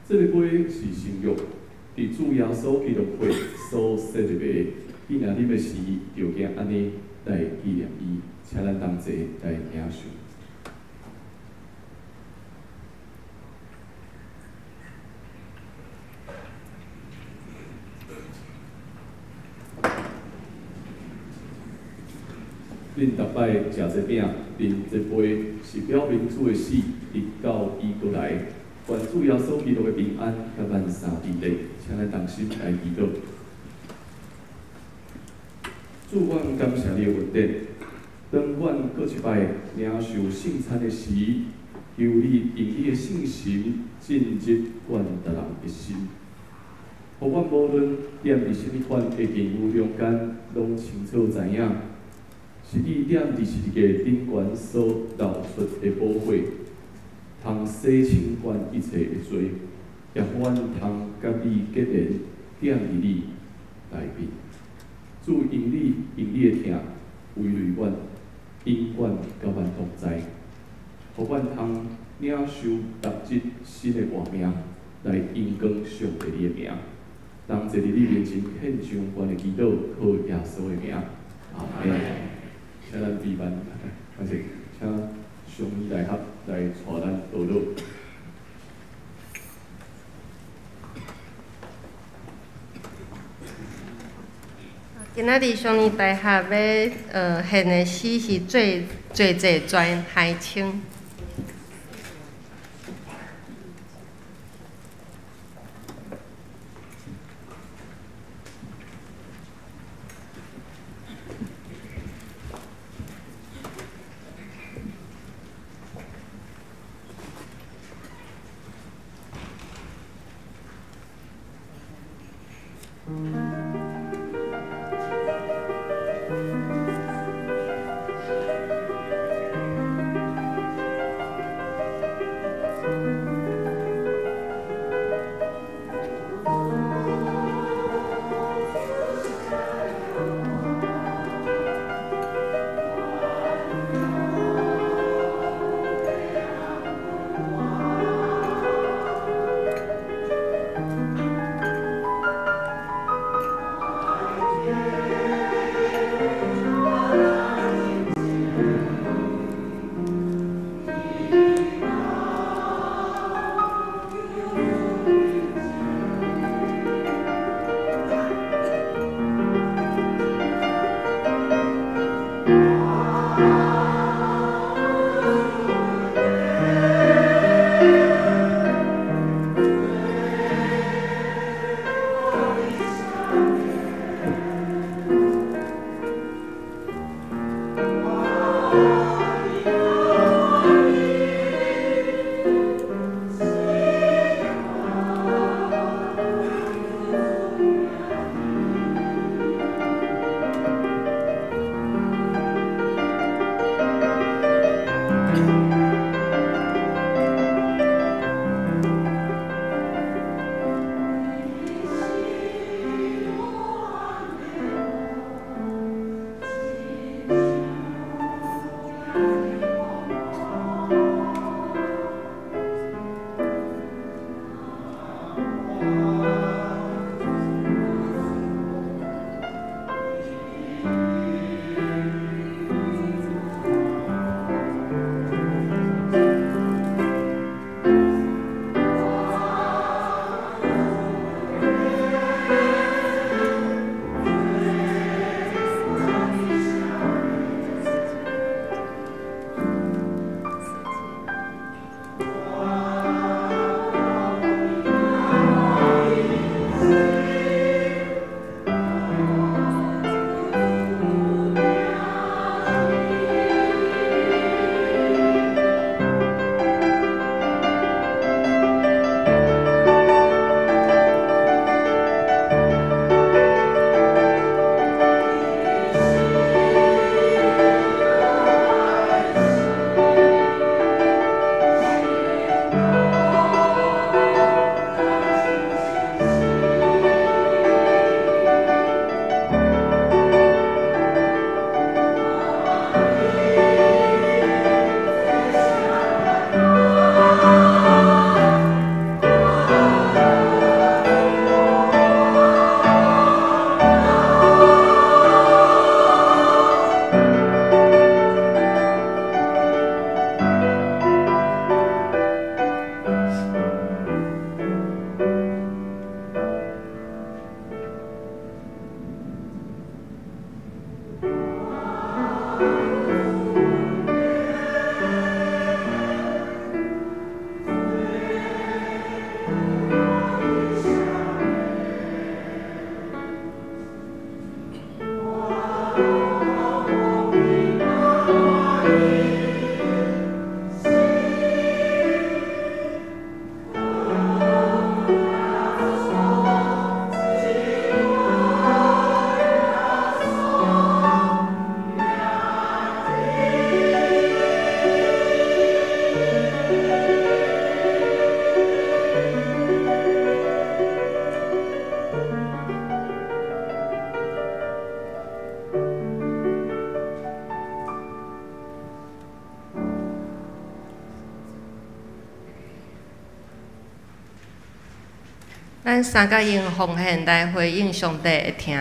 這个杯是新約，佇主耶穌基督血所設立的。伊若啉的時，就行按呢來紀念伊，請咱同齊來領受。恁逐擺食這餅、啉這杯，是表明主的死，直到伊閣來。凡主耶穌基督的平安，佮咱三伫咧，請咱同心來祈禱。主，阮感謝你的恩典。當阮閣一擺領受聖餐的時，求你用你的聖神進入阮逐人的心，予阮無論踮佇啥物款的境遇中間，攏清楚知影，是你踮佇十字架頂懸所流出的寶血，通洗清阮一切的罪，也予阮通佮你結連，踮佇你內面。主因你用你的疼圍內阮，永遠佮阮同在，予阮通領受逐日新的活命，來榮光上帝你的名。當坐佇你面前獻上阮的祈禱，靠耶穌的名，阿們。請咱閉目，反正請上帝來合來帶咱禱告。今仔日上年大學欲獻的詩是做做祭全海清。咱三角用奉獻來回應上帝的疼。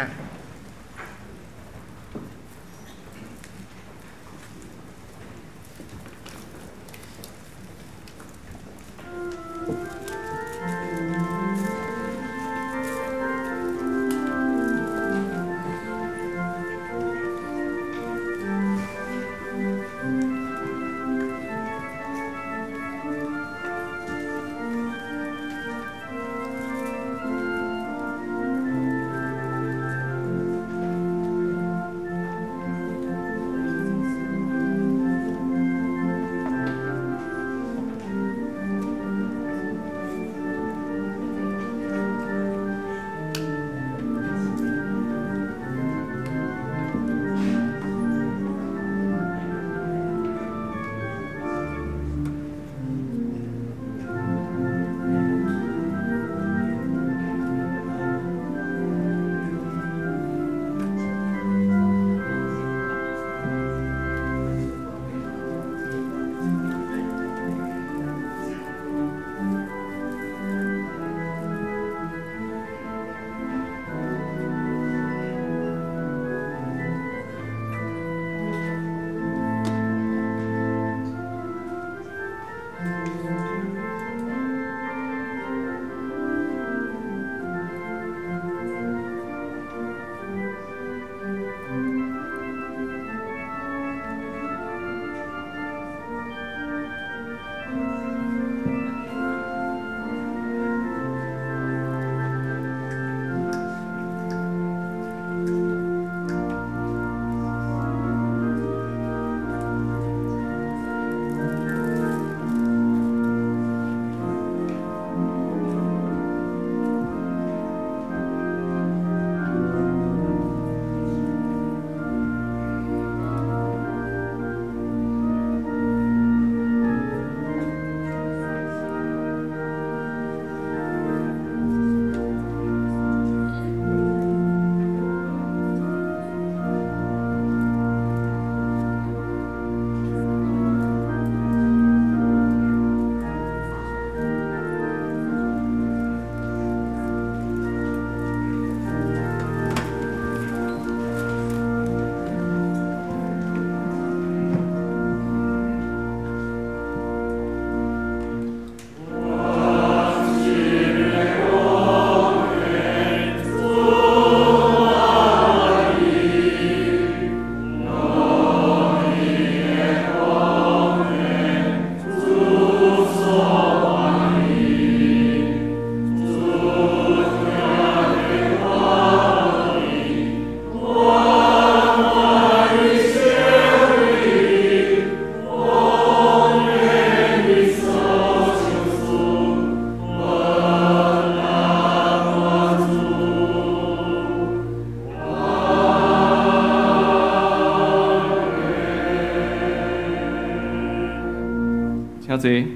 請坐，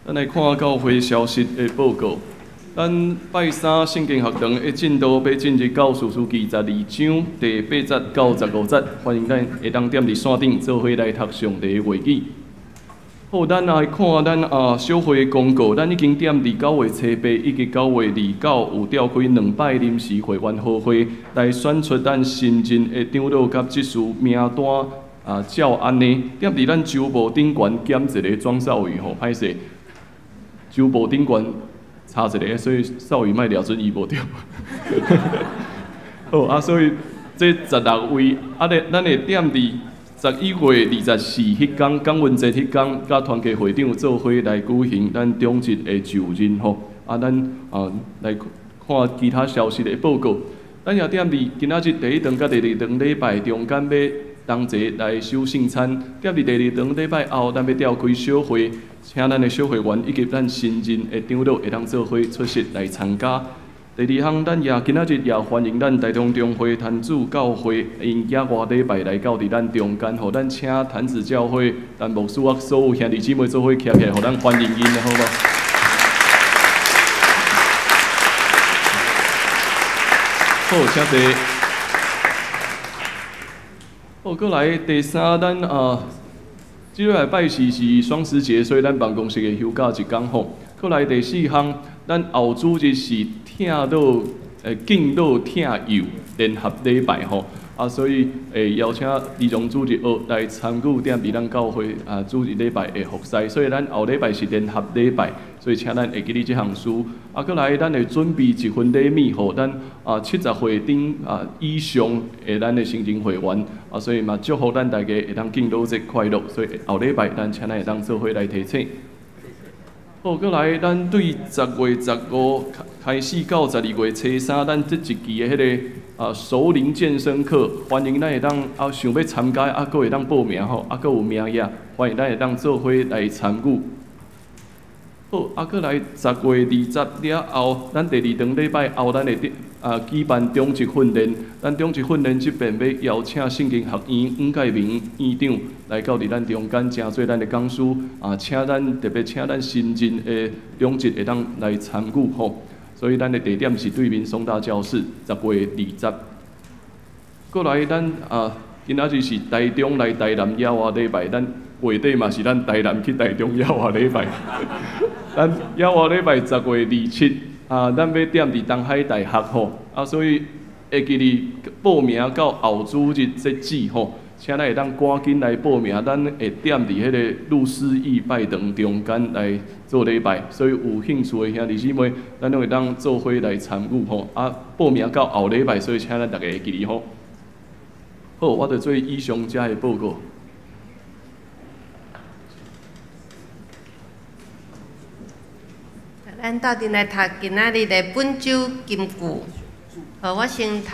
咱來看教會消息的報告。咱拜三聖經學堂的進度欲進入到士師記12章第8節到15節，歡迎咱會當踮佇線頂做伙來讀上帝的話語。好，咱來看咱小會公告，咱已經踮佇9月初8以及9月29有召開兩擺臨時會員好會，來選出咱新任的長老佮執事名單。照按呢，踮佇咱周報頂懸減一个莊少宇吼，歹勢，周報頂懸差一个，所以少宇莫掠準伊無著。好啊，所以這16位，咧，咱會踮佇11月24彼工感恩節彼工，佮團契會長做伙來舉行咱長執的就任吼。啊，咱來看其他消息的報告。咱也踮佇今仔日第一堂佮第二堂禮拜中間欲同齊來守聖餐，踮佇第二堂禮拜後，咱欲召開小會，請咱的小會員以及咱新任的長老會當做伙出席來參加。第二項，咱也今仔日也歡迎咱台中中會潭子教會𪜶額外禮拜來到佇咱中間，予咱請潭子教會陳牧師啊，所有兄弟姊妹做伙徛起來，予咱歡迎𪜶，好無？好，請坐。好，閣來第三，咱這禮拜四是雙十節，所以咱辦公室會休假一工吼。閣來第四項，咱後主日是疼老敬老疼幼联合礼拜吼。啊，所以會邀請李榮主日學來參與踮佇咱教會啊主日禮拜的服侍，所以咱後禮拜是聯合禮拜，所以請咱會記得這項事。啊，閣來咱會準備一份禮物，予咱啊70歲頂啊以上的咱的成人會員，啊，所以嘛祝福咱大家會當敬老節快樂。所以後禮拜咱請咱會當做伙來提醒。好，閣來咱對10月15開始到12月初3，咱這一期的彼个啊熟齡健身課，歡迎咱會當啊想欲參加啊，閣會當報名吼，啊閣有名額，歡迎咱會當做伙來參與。好，啊閣來10月20了後，咱第二場禮拜後，咱會啊舉辦中職訓練。咱中職訓練這邊欲邀請聖經學院黃介明院長來到佇咱中間，成做咱的講師啊，請咱特別請咱新進的中職會當來參與吼。所以咱的地點是對面松大教室，10月20。閣來咱啊，今仔日是台中來台南野外禮拜，咱月底嘛是咱台南去台中野外禮拜。咱野外禮拜10月27啊，咱欲踮佇東海大學吼，啊，所以會記得報名到後主日截止吼，請咱會當趕緊來報名，咱會踮佇彼个露思義拜堂中間來做禮拜，所以有興趣的兄弟姊妹，咱攏會當做伙來參與吼。啊，報名到後禮拜，所以請咱逐家會記得吼。好，我就做以上遮的報告。咱鬥陣來讀今仔日的本周金句。好，我先讀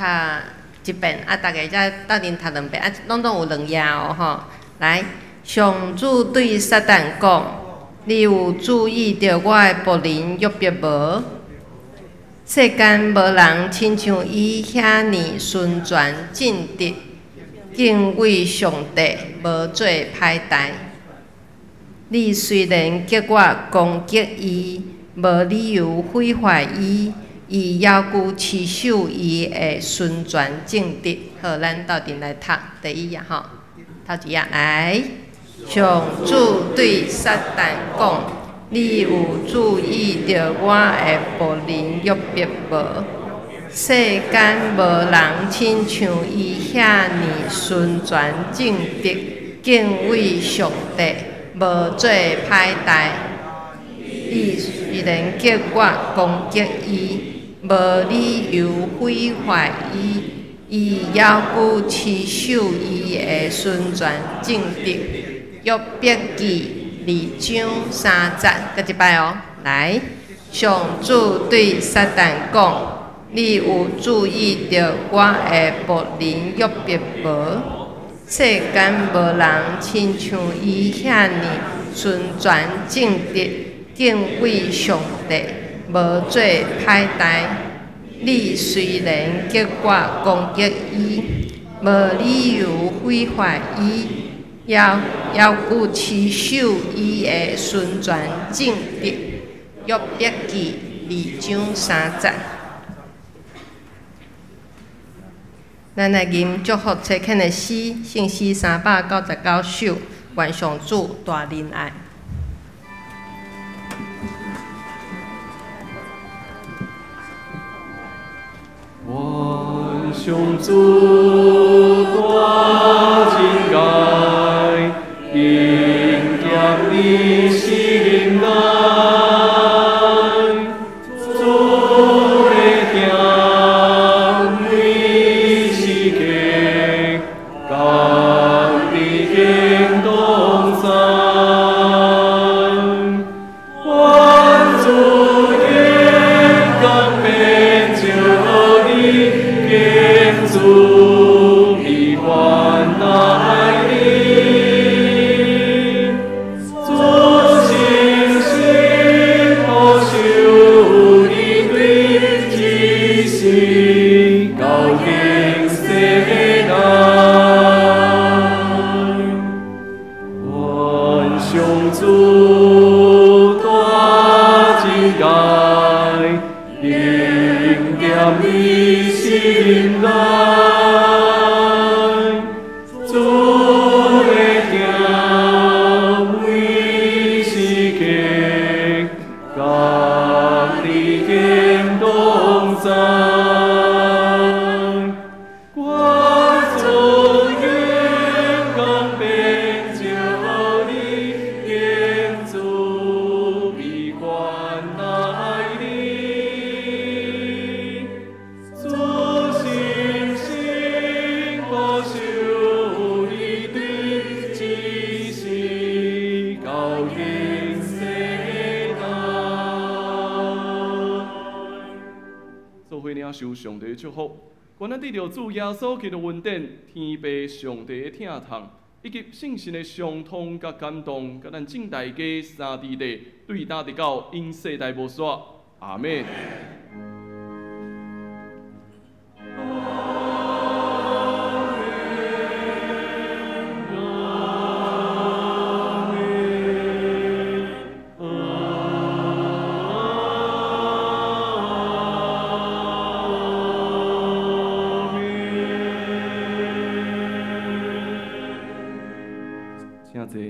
一遍，啊，逐家再鬥陣讀兩遍，啊，攏總有兩頁哦，吼。來，上主對撒旦講：你有注意著我的僕人約伯無？世間無人親像伊遐爾純全正直，敬畏上帝，無做歹代。你雖然叫我攻擊伊，無理由毀壞伊，伊猶閣持守伊的純全正直。好，咱鬥陣來讀第一頁吼，頭一頁來。上主對撒旦講：你有注意著我的僕人約伯無？世間無人親像伊遐爾純全正直，敬畏上帝，無做歹代。你雖然叫我攻擊伊，無理由毀壞伊，伊猶閣持守伊的純全正直。約伯記2章3節，閣一擺哦。來，上主對撒旦講：你有注意著我的僕人約伯無？世間無人親像伊遐爾純全正直，敬畏上帝，無做歹代。你雖然叫我攻擊伊，無理由毀壞伊，猶閣持守伊的純全正直。約伯記2章3節。咱來吟祝福差遣的詩，聖詩399首，願上主大仁愛。願上主大仁愛，應驗你心內，主的疼每時刻，共你行同在。願主堅強變就你，堅主名伙領受上帝的祝福。願咱得著主耶穌基督恩典、天父上帝的疼痛，以及聖神的相通佮感動，佮咱眾大家三弟弟，對今直到永世代無煞。阿們。請坐。